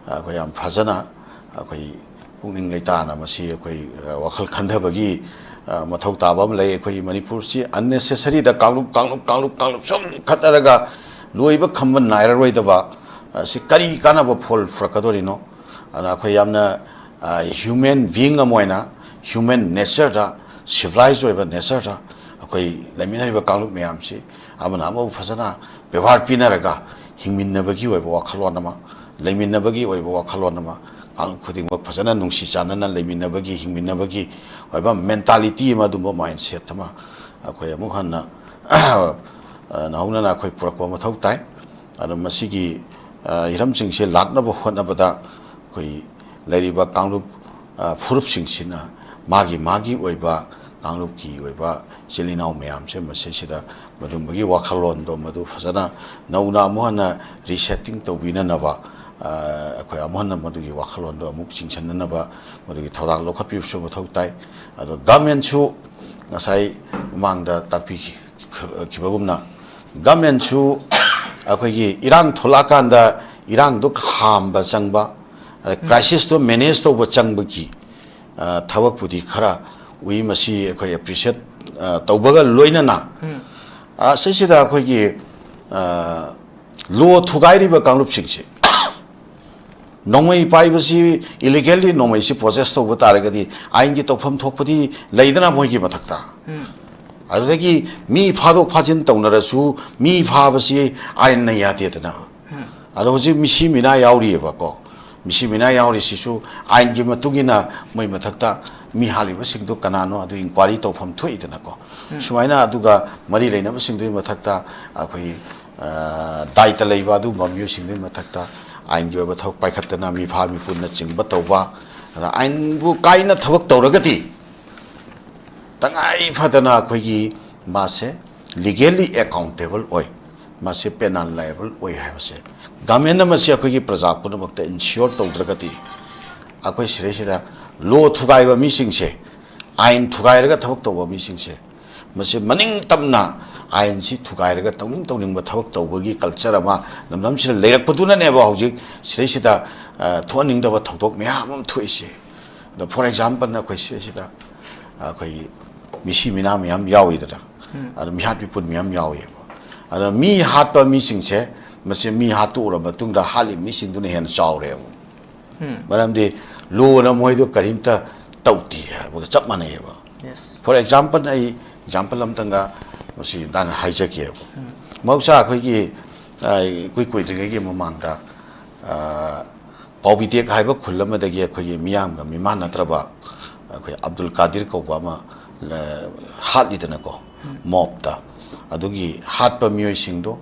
ꯑꯩꯈꯣꯏ ꯌꯥꯝ ꯐꯖꯅ ꯑꯩꯈꯣꯏ ꯄꯨꯛꯅꯤꯡ ꯂꯩꯇꯥꯅ ꯃꯁꯤ ꯑꯩꯈꯣꯏ, ꯑ, ꯋꯥꯈꯜ ꯈꯟꯊꯕꯒꯤ, ꯑ, ꯃꯊꯧ ꯇꯥꯕ ꯑꯃ ꯂꯩ꯫ ꯑꯩꯈꯣꯏꯒꯤ ꯃꯅꯤꯄꯨꯔꯁꯤ unnecessary ꯗ ꯀꯥꯡꯂꯨꯞ, ꯀꯥꯡꯂꯨꯞ, ꯀꯥꯡꯂꯨꯞ, ꯀꯥꯡꯂꯨꯞ ꯁꯨꯝ ꯈꯠꯅꯔꯒ ꯂꯣꯏꯕ ꯈꯝꯕ ꯅꯥꯏꯔꯔꯣꯏꯗꯕ, ꯑ, ꯁꯤ ꯀꯔꯤ ꯀꯥꯟꯅꯕ ꯐꯣꯜ ꯄꯨꯔꯛꯀꯗꯣꯔꯤꯅꯣ? ꯑꯗꯨꯅ ꯑꯩꯈꯣꯏ ꯌꯥꯝꯅ, ꯑ, human being ꯑꯃ ꯑꯣꯏꯅ, human nature ꯗ, civilized ꯑꯣꯏꯕ nature ꯗ ꯑꯩꯈꯣꯏ ꯂꯩꯃꯤꯟꯅꯔꯤꯕ ꯀꯥꯡꯂꯨꯞ ꯃꯌꯥꯝꯁꯤ ꯑꯃꯅ ꯑꯃꯕꯨ ꯐꯖꯅ ꯕꯦꯕꯥꯔ ꯄꯤꯅꯔꯒ ꯍꯤꯡꯃꯤꯟꯅꯕꯒꯤ ꯑꯣꯏꯕ ꯋꯥꯈꯜꯂꯣꯟ ꯑꯃ, ꯂꯩꯃꯤꯟꯅꯕꯒꯤ ꯑꯣꯏꯕ ꯋꯥꯈꯜꯂꯣꯟ ꯑꯃ, ꯀꯥꯡꯂꯨꯞ ꯈꯨꯗꯤꯡꯃꯛ ꯐꯖꯅ ꯅꯨꯡꯁꯤ ꯆꯥꯟꯅꯅ ꯂꯩꯃꯤꯟꯅꯕꯒꯤ, ꯍꯤꯡꯃꯤꯟꯅꯕꯒꯤ ꯑꯣꯏꯕ mentality ꯑꯃ, ꯑꯗꯨꯝꯕ mindset ꯑꯃ ꯑꯩꯈꯣꯏ ꯑꯃꯨꯛ ꯍꯟꯅ, ꯑ, ꯅꯧꯍꯧꯅꯅ ꯑꯩꯈꯣꯏ ꯄꯨꯔꯛꯄ ꯃꯊꯧ ꯇꯥꯏ꯫ ꯑꯗꯣ ꯃꯁꯤꯒꯤ, ꯑ, ꯍꯤꯔꯝꯁꯤꯡꯁꯦ ꯂꯥꯛꯅꯕ ꯍꯣꯠꯅꯕꯗ ꯑꯩꯈꯣꯏ ꯂꯩꯔꯤꯕ ꯀꯥꯡꯂꯨꯞ, ꯑ, ꯐꯨꯔꯨꯞꯁꯤꯡꯁꯤꯅ ꯃꯥꯒꯤ ꯃꯥꯒꯤ ꯑꯣꯏꯕ ꯀꯥꯡꯂꯨꯞꯀꯤ ꯑꯣꯏꯕ ꯏꯆꯤꯜ ꯏꯅꯥꯎ ꯃꯌꯥꯝꯁꯦ ꯃꯁꯤꯁꯤꯗ ꯃꯗꯨꯝꯕꯒꯤ ꯋꯥꯈꯜꯂꯣꯟꯗꯣ ꯃꯗꯨ ꯐꯖꯅ ꯅꯧꯅ ꯑꯃꯨꯛ ꯍꯟꯅ resetting ꯇꯧꯕꯤꯅꯅꯕ, ꯑ, ꯑꯩꯈꯣꯏ ꯑꯃꯨꯛ ꯍꯟꯅ ꯃꯗꯨꯒꯤ ꯋꯥꯈꯜꯂꯣꯟꯗꯣ ꯑꯃꯨꯛ ꯆꯤꯡꯁꯤꯟꯅꯅꯕ ꯃꯗꯨꯒꯤ ꯊꯧꯗꯥꯡ ꯂꯧꯈꯠꯄꯤꯕꯁꯨ ꯃꯊꯧ ꯇꯥꯏ꯫ ꯑꯗꯣ government ꯁꯨ ꯉꯁꯥꯏ ꯃꯃꯥꯡꯗ ꯇꯥꯛꯄꯤꯈꯤꯕꯒꯨꯝꯅ government ꯁꯨ ꯑꯩꯈꯣꯏꯒꯤ ꯏꯔꯥꯡ ꯊꯣꯛꯂꯛꯑꯀꯥꯟꯗ ꯏꯔꯥꯡꯗꯣ ꯈꯥꯝꯕ ꯆꯪꯕ, ꯑꯗ crisis ꯇꯣ manage ꯇꯧꯕ ꯆꯪꯕꯒꯤ, ꯑ, ꯊꯕꯛꯄꯨꯗꯤ ꯈꯔ ꯎꯏ꯫ ꯃꯁꯤ ꯑꯩꯈꯣꯏ ꯑꯦꯄ꯭ꯔꯤꯁꯤꯌꯦꯠ, ꯑ, ꯇꯧꯕꯒ ꯂꯣꯏꯅꯅ, ꯎꯝ꯫ ꯑ, ꯁꯤꯁꯤꯗ ꯑꯩꯈꯣꯏꯒꯤ, ꯑ, ꯂꯣ ꯊꯨꯒꯥꯏꯔꯤꯕ ꯀꯥꯡꯂꯨꯞꯁꯤꯡꯁꯤ ꯅꯣꯡꯃꯩ ꯄꯥꯏꯕꯁꯤ, ꯏꯂꯤꯒꯦꯜꯂꯤ ꯅꯣꯡꯃꯩꯁꯤ ꯄꯣꯖꯦꯁ ꯇꯧꯕ ꯇꯥꯔꯒꯗꯤ ꯑꯥꯏꯟꯒꯤ ꯇꯧꯐꯝ ꯊꯣꯛꯄꯗꯤ ꯂꯩꯗꯅ ꯃꯣꯏꯒꯤ ꯃꯊꯛꯇ꯫ ꯎꯝ꯫ ꯑꯗꯨꯗꯒꯤ ꯃꯤ ꯐꯥꯗꯣꯛ ꯐꯥꯖꯤꯟ ꯇꯧꯅꯔꯁꯨ ꯃꯤ ꯐꯥꯕꯁꯤ ꯑꯥꯏꯟꯅ ꯌꯥꯗꯦꯗꯅ꯫ ꯎꯝ꯫ ꯑꯗꯣ ꯍꯧꯖꯤꯛ ꯃꯤꯁꯤ ꯃꯤꯅꯥ ꯌꯥꯎꯔꯤꯑꯕꯀꯣ꯫ ꯃꯤꯁꯤ ꯃꯤꯅꯥ ꯌꯥꯎꯔꯤꯁꯤꯁꯨ ꯑꯥꯏꯟꯒꯤ ꯃꯇꯨꯡ ꯏꯟꯅ ꯃꯣꯏ ꯃꯊꯛꯇ ꯃꯤ ꯍꯥꯠꯂꯤꯕꯁꯤꯡꯗꯨ ꯀꯅꯥꯅꯣ ꯑꯗꯨ ꯏꯟꯀ꯭ꯋꯥꯏꯔꯤ ꯇꯧꯐꯝ ꯊꯣꯛꯏꯗꯅꯀꯣ꯫ ꯎꯝ꯫ ꯁꯨꯃꯥꯏꯅ ꯑꯗꯨꯒ ꯃꯔꯤ ꯂꯩꯅꯕꯁꯤꯡꯗꯨꯒꯤ ꯃꯊꯛꯇ ꯑꯩꯈꯣꯏ, ꯑ, ꯗꯥꯏꯇ ꯂꯩꯕ ꯑꯗꯨꯒꯨꯝꯕ ꯃꯤꯑꯣꯏꯁꯤꯡꯗꯨꯒꯤ ꯃꯊꯛꯇ ꯑꯥꯏꯟꯒꯤ ꯑꯣꯏꯕ ꯊꯕꯛ ꯄꯥꯏꯈꯠꯇꯅ ꯃꯤꯐꯥ ꯃꯤꯄꯨꯟꯅꯆꯤꯡꯕ ꯇꯧꯕ, ꯑꯗ ꯑꯥꯏꯟꯕꯨ ꯀꯥꯏꯅ ꯊꯕꯛ ꯇꯧꯔꯒꯗꯤ ꯇꯉꯥꯏ ꯐꯗꯅ ꯑꯩꯈꯣꯏꯒꯤ ꯃꯥꯁꯦ ꯂꯤꯒꯦꯜꯂꯤ ꯑꯦꯀꯥꯎꯟꯇꯦꯕꯜ ꯑꯣꯏ, ꯃꯥꯁꯦ ꯄꯦꯅꯥꯜ ꯂꯥꯏꯑꯦꯕꯜ ꯑꯣꯏ ꯍꯥꯏꯕꯁꯦ ꯒꯃꯦꯟ ꯑꯃꯁꯤ ꯑꯩꯈꯣꯏꯒꯤ ꯄ꯭ꯔꯖꯥ ꯄꯨꯝꯅꯃꯛꯇ ꯏꯟꯁꯤꯌꯣꯔ ꯇꯧꯗ꯭ꯔꯒꯗꯤ, ꯑꯩꯈꯣꯏ ꯁꯤꯗꯩꯁꯤꯗ ꯂꯣ ꯊꯨꯒꯥꯏꯕ ꯃꯤꯁꯤꯡꯁꯦ, ꯑꯥꯏꯟ ꯊꯨꯒꯥꯏꯔꯒ ꯊꯕꯛ ꯇꯧꯕ ꯃꯤꯁꯤꯡꯁꯦ, ꯃꯁꯤ ꯃꯅꯤꯡ ꯇꯝꯅ ꯑꯥꯏꯟꯁꯤ ꯊꯨꯒꯥꯏꯔꯒ ꯇꯧꯅꯤꯡ ꯇꯧꯅꯤꯡꯕ ꯊꯕꯛ ꯇꯧꯕꯒꯤ ꯀꯜꯆꯔ ꯑꯃ ꯂꯝꯗꯝꯁꯤꯗ ꯂꯩꯔꯛꯄꯗꯨꯅꯅꯦꯕ ꯍꯧꯖꯤꯛ ꯁꯤꯗꯩꯁꯤꯗ, ꯑ, ꯊꯣꯛꯍꯟꯅꯤꯡꯗꯕ ꯊꯧꯗꯣꯛ ꯃꯌꯥꯝ ꯑꯃ ꯊꯣꯛꯏꯁꯦ꯫ ꯑꯗꯣ, ꯐꯣꯔ ꯑꯦꯛꯖꯥꯝꯄꯜꯅ ꯑꯩꯈꯣꯏ ꯁꯤꯗꯩꯁꯤꯗ ꯑꯩꯈꯣꯏ ꯃꯤꯁꯤ ꯃꯤꯅꯥ ꯃꯌꯥꯝ ꯌꯥꯎꯏꯗꯅ, ꯎꯝ꯫ ꯑꯗꯣ ꯃꯤꯍꯥꯠ ꯃꯤꯄꯨꯟ ꯃꯌꯥꯝ ꯌꯥꯎꯏꯑꯕ꯫ ꯑꯗꯣ ꯃꯤ ꯍꯥꯠꯄ ꯃꯤꯁꯤꯡꯁꯦ, ꯃꯁꯤ ꯃꯤ ꯍꯥꯠꯇꯣꯛꯎꯔ ꯃꯇꯨꯡꯗ ꯍꯥꯠꯂꯤꯕ ꯃꯤꯁꯤꯡꯗꯨꯅ ꯍꯦꯟꯅ ꯆꯥꯎꯔꯦꯕ꯫ ꯎꯝ꯫ ꯃꯔꯝꯗꯤ ꯂꯣꯅ ꯃꯣꯏꯗꯣ ꯀꯔꯤꯝꯇ ꯇꯧꯗꯦ ꯍꯥꯏꯕꯒ ꯆꯞ ꯃꯥꯟꯅꯩꯑꯕ꯫ Yes꯫ ꯐꯣꯔ ꯑꯦꯛꯖꯥꯝꯄꯜ, ꯑꯩ ꯑꯦꯛꯖꯥꯝꯄꯜ ꯑꯝꯇꯪꯒ ꯃꯁꯤ ꯃꯇꯥꯡꯗ ꯍꯥꯏꯖꯒꯦꯕ꯫ ꯎꯝ꯫ ꯃꯍꯧꯁꯥ ꯑꯩꯈꯣꯏꯒꯤ, ꯑ, ꯏꯀꯨꯏ ꯀꯨꯏꯗ꯭ꯔꯤꯉꯩꯒꯤ ꯃꯃꯥꯡꯗ, ꯑ, ꯄꯥꯎꯕꯤꯇꯦꯛ ꯍꯥꯏꯕ ꯈꯨꯜ ꯑꯃꯗꯒꯤ ꯑꯩꯈꯣꯏꯒꯤ ꯃꯤꯌꯥꯝꯒ ꯃꯤꯃꯥꯟꯅꯗ꯭ꯔꯕ ꯑꯩꯈꯣꯏ ꯑꯕꯗꯨꯜ ꯀꯥꯗꯤꯔ ꯀꯧꯕ ꯑꯃ, ꯑ, ꯍꯥꯠꯂꯤꯗꯅꯀꯣ, ꯎꯝ꯫ ꯃꯣꯞꯇ꯫ ꯑꯗꯨꯒꯤ ꯍꯥꯠꯄ ꯃꯤꯑꯣꯏꯁꯤꯡꯗꯣ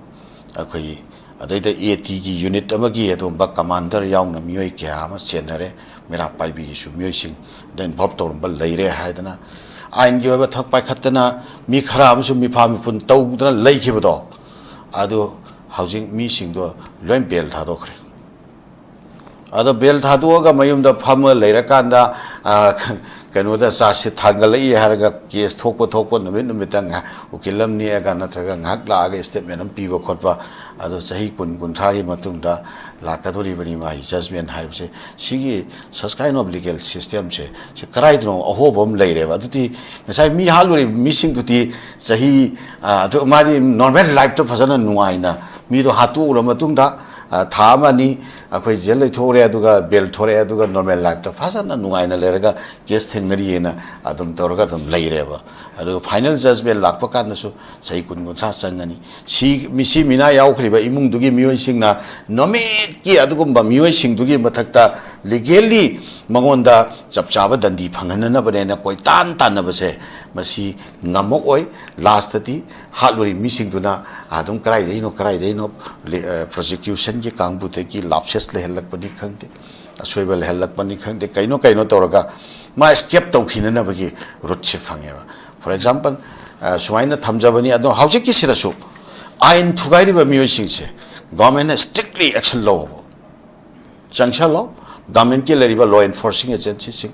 ꯑꯩꯈꯣꯏ ꯑꯗꯩꯗ ꯑꯦ ꯇꯤꯒꯤ ꯌꯨꯅꯤꯠ ꯑꯃꯒꯤ ꯑꯗꯨꯒꯨꯝꯕ ꯀꯃꯥꯟꯗꯔ ꯌꯥꯎꯅ ꯃꯤꯑꯣꯏ ꯀꯌꯥ ꯑꯃ ꯆꯦꯟꯅꯔꯦ, ꯃꯩꯔꯥ ꯄꯥꯏꯕꯤꯒꯤꯁꯨ ꯃꯤꯑꯣꯏꯁꯤꯡꯗ ꯏꯟꯚꯣꯜꯕ ꯇꯧꯔꯝꯕ ꯂꯩꯔꯦ ꯍꯥꯏꯗꯅ ꯑꯥꯏꯟꯒꯤ ꯑꯣꯏꯕ ꯊꯛ ꯄꯥꯏꯈꯠꯇꯅ ꯃꯤ ꯈꯔ ꯑꯃꯁꯨ ꯃꯤꯐꯥ ꯃꯤꯄꯨꯟ ꯇꯧꯗꯅ ꯂꯩꯈꯤꯕꯗꯣ, ꯑꯗꯨ ꯍꯧꯖꯤꯛ ꯃꯤꯁꯤꯡꯗꯣ ꯂꯣꯏ ꯕꯦꯜ ꯊꯥꯗꯣꯛꯈ꯭ꯔꯦ꯫ ꯑꯗꯣ ꯕꯦꯜ ꯊꯥꯗꯣꯛꯑꯒ ꯃꯌꯨꯝꯗ ꯐꯝꯃ ꯂꯩꯔꯀꯥꯟꯗ, ꯑ, ꯀꯩꯅꯣꯗ ꯆꯥꯔꯖꯁꯤꯠ ꯊꯥꯡꯒꯠꯂꯛꯏ ꯍꯥꯏꯔꯒ ꯀꯦꯁ ꯊꯣꯛꯄ ꯊꯣꯛꯄ ꯅꯨꯃꯤꯠ ꯅꯨꯃꯤꯠꯇ ꯉꯥꯏꯍꯥꯛ ꯎꯀꯤꯜ ꯑꯃ ꯅꯦꯛꯑꯒ ꯅꯠꯇ꯭ꯔꯒ ꯉꯥꯏꯍꯥꯛ ꯂꯥꯛꯑꯒ ꯁ꯭ꯇꯦꯠꯃꯦꯟ ꯑꯃ ꯄꯤꯕ ꯈꯣꯠꯄ, ꯑꯗꯣ ꯆꯍꯤ ꯀꯨꯟ ꯀꯨꯟꯊ꯭ꯔꯥꯒꯤ ꯃꯇꯨꯡꯗ ꯂꯥꯛꯀꯗꯧꯔꯤꯕꯅꯤ ꯃꯥꯒꯤ ꯖꯖꯃꯦꯟ ꯍꯥꯏꯕꯁꯦ꯫ ꯁꯤꯒꯤ such kind of legal systemꯁꯦ, ꯁꯤ ꯀꯗꯥꯏꯗꯅꯣ ꯑꯍꯣꯕ ꯑꯃ ꯂꯩꯔꯦꯕ꯫ ꯑꯗꯨꯗꯤ ꯉꯁꯥꯏ ꯃꯤ ꯍꯥꯠꯂꯨꯔꯤꯕ ꯃꯤꯁꯤꯡꯗꯨꯗꯤ ꯆꯍꯤ, ꯑ, ꯑꯗꯨ ꯃꯥꯗꯤ ꯅꯣꯔꯃꯦꯜ ꯂꯥꯏꯐꯇ ꯐꯖꯅ ꯅꯨꯡꯉꯥꯏꯅ ꯃꯤꯗꯣ ꯍꯥꯠꯇꯣꯛꯎꯔ ꯃꯇꯨꯡꯗ, ꯑ, ꯊꯥ ꯑꯃ ꯑꯅꯤ ꯑꯩꯈꯣꯏ ꯖꯦꯜ ꯂꯩꯊꯣꯛꯎꯔꯦ, ꯑꯗꯨꯒ ꯕꯦꯜ ꯊꯣꯔꯛꯑꯦ, ꯑꯗꯨꯒ ꯅꯣꯔꯃꯦꯜ ꯂꯥꯏꯐꯇ ꯐꯖꯅ ꯅꯨꯡꯉꯥꯏꯅ ꯂꯩꯔꯒ ꯀꯦꯁ ꯊꯦꯡꯅꯔꯤꯑꯅ ꯑꯗꯨꯝ ꯇꯧꯔꯒ ꯑꯗꯨꯝ ꯂꯩꯔꯦꯕ꯫ ꯑꯗꯨꯒ ꯐꯥꯏꯅꯦꯜ ꯖꯖꯃꯦꯟ ꯂꯥꯛꯄ ꯀꯥꯟꯗꯁꯨ ꯆꯍꯤ ꯀꯨꯟ ꯀꯨꯟꯊ꯭ꯔꯥ ꯆꯪꯒꯅꯤ꯫ ꯁꯤ, ꯃꯤꯁꯤ ꯃꯤꯅꯥ ꯌꯥꯎꯈ꯭ꯔꯤꯕ ꯏꯃꯨꯡꯗꯨꯒꯤ ꯃꯤꯑꯣꯏꯁꯤꯡꯅ ꯅꯨꯃꯤꯠꯀꯤ ꯑꯗꯨꯒꯨꯝꯕ ꯃꯤꯑꯣꯏꯁꯤꯡꯗꯨꯒꯤ ꯃꯊꯛꯇ ꯂꯤꯒꯦꯜꯂꯤ ꯃꯉꯣꯟꯗ ꯆꯞ ꯆꯥꯕ ꯗꯟꯗꯤ ꯐꯪꯍꯟꯅꯅꯕꯅꯦꯅ ꯀꯣꯏꯇꯥꯟ ꯇꯥꯟꯅꯕꯁꯦ, ꯃꯁꯤ ꯉꯝꯃꯛꯑꯣꯏ꯫ ꯂꯥꯁꯇꯗꯤ ꯍꯥꯠꯂꯨꯔꯤꯕ ꯃꯤꯁꯤꯡꯗꯨꯅ ꯑꯗꯨꯝ ꯀꯗꯥꯏꯗꯩꯅꯣ, ꯀꯗꯥꯏꯗꯩꯅꯣ, ꯂꯤ-, ꯑ, ꯄ꯭ꯔꯣꯁꯤꯀ꯭ꯌꯨꯁꯟꯒꯤ ꯀꯥꯡꯕꯨꯗꯒꯤ ꯂꯥꯞꯁꯦꯁ ꯂꯩꯍꯜꯂꯛꯄꯅꯤ ꯈꯪꯗꯦ, ꯑꯁꯣꯏꯕ ꯂꯩꯍꯜꯂꯛꯄꯅꯤ ꯈꯪꯗꯦ, ꯀꯩꯅꯣ ꯀꯩꯅꯣ ꯇꯧꯔꯒ ꯃꯥ ꯏꯁꯀꯦꯞ ꯇꯧꯈꯤꯅꯅꯕꯒꯤ ꯔꯨꯠꯁꯦ ꯐꯪꯉꯦꯕ꯫ ꯐꯣꯔ ꯑꯦꯛꯖꯥꯝꯄꯜ, ꯑ, ꯁꯨꯃꯥꯏꯅ ꯊꯝꯖꯕꯅꯤ꯫ ꯑꯗꯣ ꯍꯧꯖꯤꯛꯀꯤꯁꯤꯗꯁꯨ ꯑꯥꯏꯟ ꯊꯨꯒꯥꯏꯔꯤꯕ ꯃꯤꯑꯣꯏꯁꯤꯡꯁꯦ ꯒꯣꯔꯃꯦꯟꯅ ꯏꯁꯇ꯭ꯔꯤꯛꯂꯤ ꯑꯦꯛꯁꯟ ꯂꯧꯕ ꯆꯪꯁꯜꯂꯣ꯫ ꯒꯣꯔꯃꯦꯟꯀꯤ ꯂꯩꯔꯤꯕ ꯂꯣ ꯑꯦꯟꯐꯣꯔꯁꯤꯡ ꯑꯦꯖꯦꯟꯁꯤꯁꯤꯡ,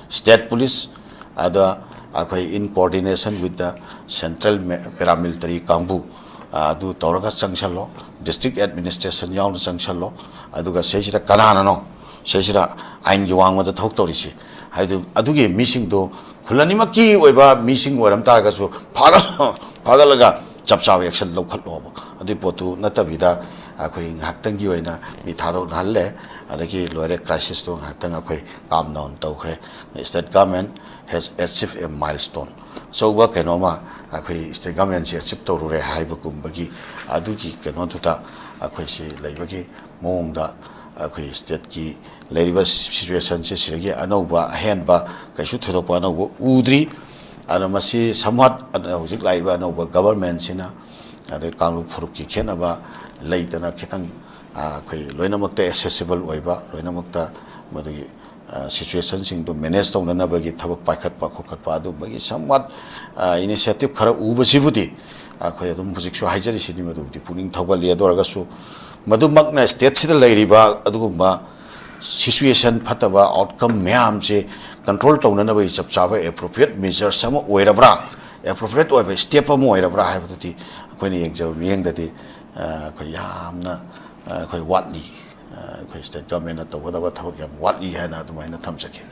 ꯁ꯭ꯇꯦꯠ ꯄꯨꯂꯤꯁ, ꯑꯗ ꯑꯩꯈꯣꯏ in coordination with the central paramilitary ꯀꯥꯡꯕꯨ, ꯑ, ꯑꯗꯨ ꯇꯧꯔꯒ ꯆꯪꯁꯜꯂꯣ꯫ ꯗꯤꯁꯇ꯭ꯔꯤꯛ ꯑꯦꯗꯃꯤꯅꯤꯁꯇ꯭ꯔꯦꯁꯟ ꯌꯥꯎꯅ ꯆꯪꯁꯜꯂꯣ꯫ ꯑꯗꯨꯒ ꯁꯤꯁꯤꯗ ꯀꯅꯥꯅꯅꯣ ꯁꯤꯁꯤꯗ ꯑꯥꯏꯟꯒꯤ ꯋꯥꯡꯃꯗ ꯊꯕꯛ ꯇꯧꯔꯤꯁꯤ ꯍꯥꯏꯗꯨ, ꯑꯗꯨꯒꯤ ꯃꯤꯁꯤꯡꯗꯨ ꯈꯨꯜ ꯑꯅꯤꯃꯛꯀꯤ ꯑꯣꯏꯕ ꯃꯤꯁꯤꯡ ꯑꯣꯏꯔꯝ ꯇꯥꯔꯒꯁꯨ ꯐꯥꯒꯠ-, ꯐꯥꯒꯠꯂꯒ ꯆꯞ ꯆꯥꯕ ꯑꯦꯛꯁꯟ ꯂꯧꯈꯠꯂꯣꯕ꯫ ꯑꯗꯨꯒꯤ ꯄꯣꯠꯇꯨ ꯅꯠꯇꯕꯤꯗ ꯑꯩꯈꯣꯏ ꯉꯥꯏꯍꯥꯛꯇꯪꯒꯤ ꯑꯣꯏꯅ ꯃꯤ ꯊꯥꯗꯣꯛꯅꯍꯜꯂꯦ, ꯑꯗꯒꯤ ꯂꯣꯏꯔꯦ, ꯀ꯭ꯔꯥꯏꯁꯤꯁꯇꯣ ꯉꯥꯏꯍꯥꯛꯇꯪ ꯑꯩꯈꯣꯏ calm down ꯇꯧꯈ꯭ꯔꯦ꯫ State government has achieved a milestone, ꯑꯆꯧꯕ ꯀꯩꯅꯣꯝꯃ ꯑꯩꯈꯣꯏ ꯁ꯭ꯇꯦꯠ ꯒꯚꯔꯟꯃꯦꯟꯁꯤ ꯑꯦꯆꯤꯞ ꯇꯧꯔꯨꯔꯦ ꯍꯥꯏꯕꯒꯨꯝꯕꯒꯤ ꯑꯗꯨꯒꯤ ꯀꯩꯅꯣꯗꯨꯗ ꯑꯩꯈꯣꯏꯁꯤ ꯂꯩꯕꯒꯤ ꯃꯑꯣꯡꯗ ꯑꯩꯈꯣꯏ ꯁ꯭ꯇꯦꯠꯀꯤ ꯂꯩꯔꯤꯕ ꯁꯤꯆꯨꯋꯦꯁꯟꯁꯦ ꯁꯤꯗꯒꯤ ꯑꯅꯧꯕ ꯑꯍꯦꯟꯕ ꯀꯩꯁꯨ ꯊꯣꯏꯗꯣꯛꯄ ꯑꯅꯧꯕ ꯎꯗ꯭ꯔꯤ꯫ ꯑꯗꯣ ꯃꯁꯤ somewhat ꯍꯧꯖꯤꯛ ꯂꯥꯛꯏꯕ ꯑꯅꯧꯕ ꯒꯚꯔꯟꯃꯦꯟꯁꯤꯅ ꯑꯗꯩ ꯀꯥꯡꯂꯨꯞ ꯐꯨꯔꯨꯞꯀꯤ ꯈꯦꯠꯅꯕ ꯂꯩꯇꯅ ꯈꯤꯇꯪ, ꯑ, ꯑꯩꯈꯣꯏ ꯂꯣꯏꯅꯃꯛꯇ ꯑꯦꯁꯦꯁꯤꯕꯜ ꯑꯣꯏꯕ, ꯂꯣꯏꯅꯃꯛꯇ ꯃꯗꯨꯒꯤ, ꯑ, ꯁꯤꯆꯨꯋꯦꯁꯟꯁꯤꯡꯗꯨ ꯃꯦꯅꯦꯖ ꯇꯧꯅꯅꯕꯒꯤ ꯊꯕꯛ ꯄꯥꯏꯈꯠꯄ ꯈꯣꯀꯠꯄ ꯑꯗꯨꯝꯕꯒꯤ somewhat, ꯑ, ꯏꯅꯤꯁꯤꯌꯦꯇꯤꯞ ꯈꯔ ꯎꯕꯁꯤꯕꯨꯗꯤ ꯑꯩꯈꯣꯏ ꯑꯗꯨꯝ ꯍꯧꯖꯤꯛꯁꯨ ꯍꯥꯏꯖꯔꯤꯁꯤꯅꯤ, ꯃꯗꯨꯕꯨꯗꯤ ꯄꯨꯛꯅꯤꯡ ꯊꯧꯒꯠꯂꯤ꯫ ꯑꯗꯨ ꯑꯣꯏꯔꯒꯁꯨ ꯃꯗꯨꯃꯛꯅ ꯁ꯭ꯇꯦꯠꯁꯤꯗ ꯂꯩꯔꯤꯕ ꯑꯗꯨꯒꯨꯝꯕ ꯁꯤꯆꯨꯋꯦꯁꯟ ꯐꯠꯇꯕ ꯑꯥꯎꯠꯀꯝ ꯃꯌꯥꯝꯁꯦ ꯀꯟꯇ꯭ꯔꯣꯜ ꯇꯧꯅꯅꯕꯒꯤ ꯆꯞ ꯆꯥꯕ ꯑꯦꯄ꯭ꯔꯣꯄ꯭ꯔꯤꯌꯦꯠ ꯃꯦꯖꯔꯁ ꯑꯃ ꯑꯣꯏꯔꯕ꯭ꯔꯥ, ꯑꯦꯄ꯭ꯔꯣꯄ꯭ꯔꯤꯌꯦꯠ ꯑꯣꯏꯕ ꯁ꯭ꯇꯦꯞ ꯑꯃ ꯑꯣꯏꯔꯕ꯭ꯔꯥ ꯍꯥꯏꯕꯗꯨꯗꯤ ꯑꯩꯈꯣꯏꯅ ꯌꯦꯡꯖꯕ ꯃꯤꯠꯌꯦꯡꯗꯗꯤ, ꯑ, ꯑꯩꯈꯣꯏ ꯌꯥꯝꯅ, ꯑ, ꯑꯩꯈꯣꯏ ꯋꯥꯠꯂꯤ꯫ ꯑ, ꯑꯩꯈꯣꯏ ꯁ꯭ꯇꯦꯠ ꯒꯚꯔꯟꯃꯦꯟꯠꯅ ꯇꯧꯒꯗꯕ ꯊꯕꯛ ꯌꯥꯝ ꯋꯥꯠꯂꯤ ꯍꯥꯏꯅ ꯑꯗꯨꯃꯥꯏꯅ ꯊꯝꯖꯒꯦ꯫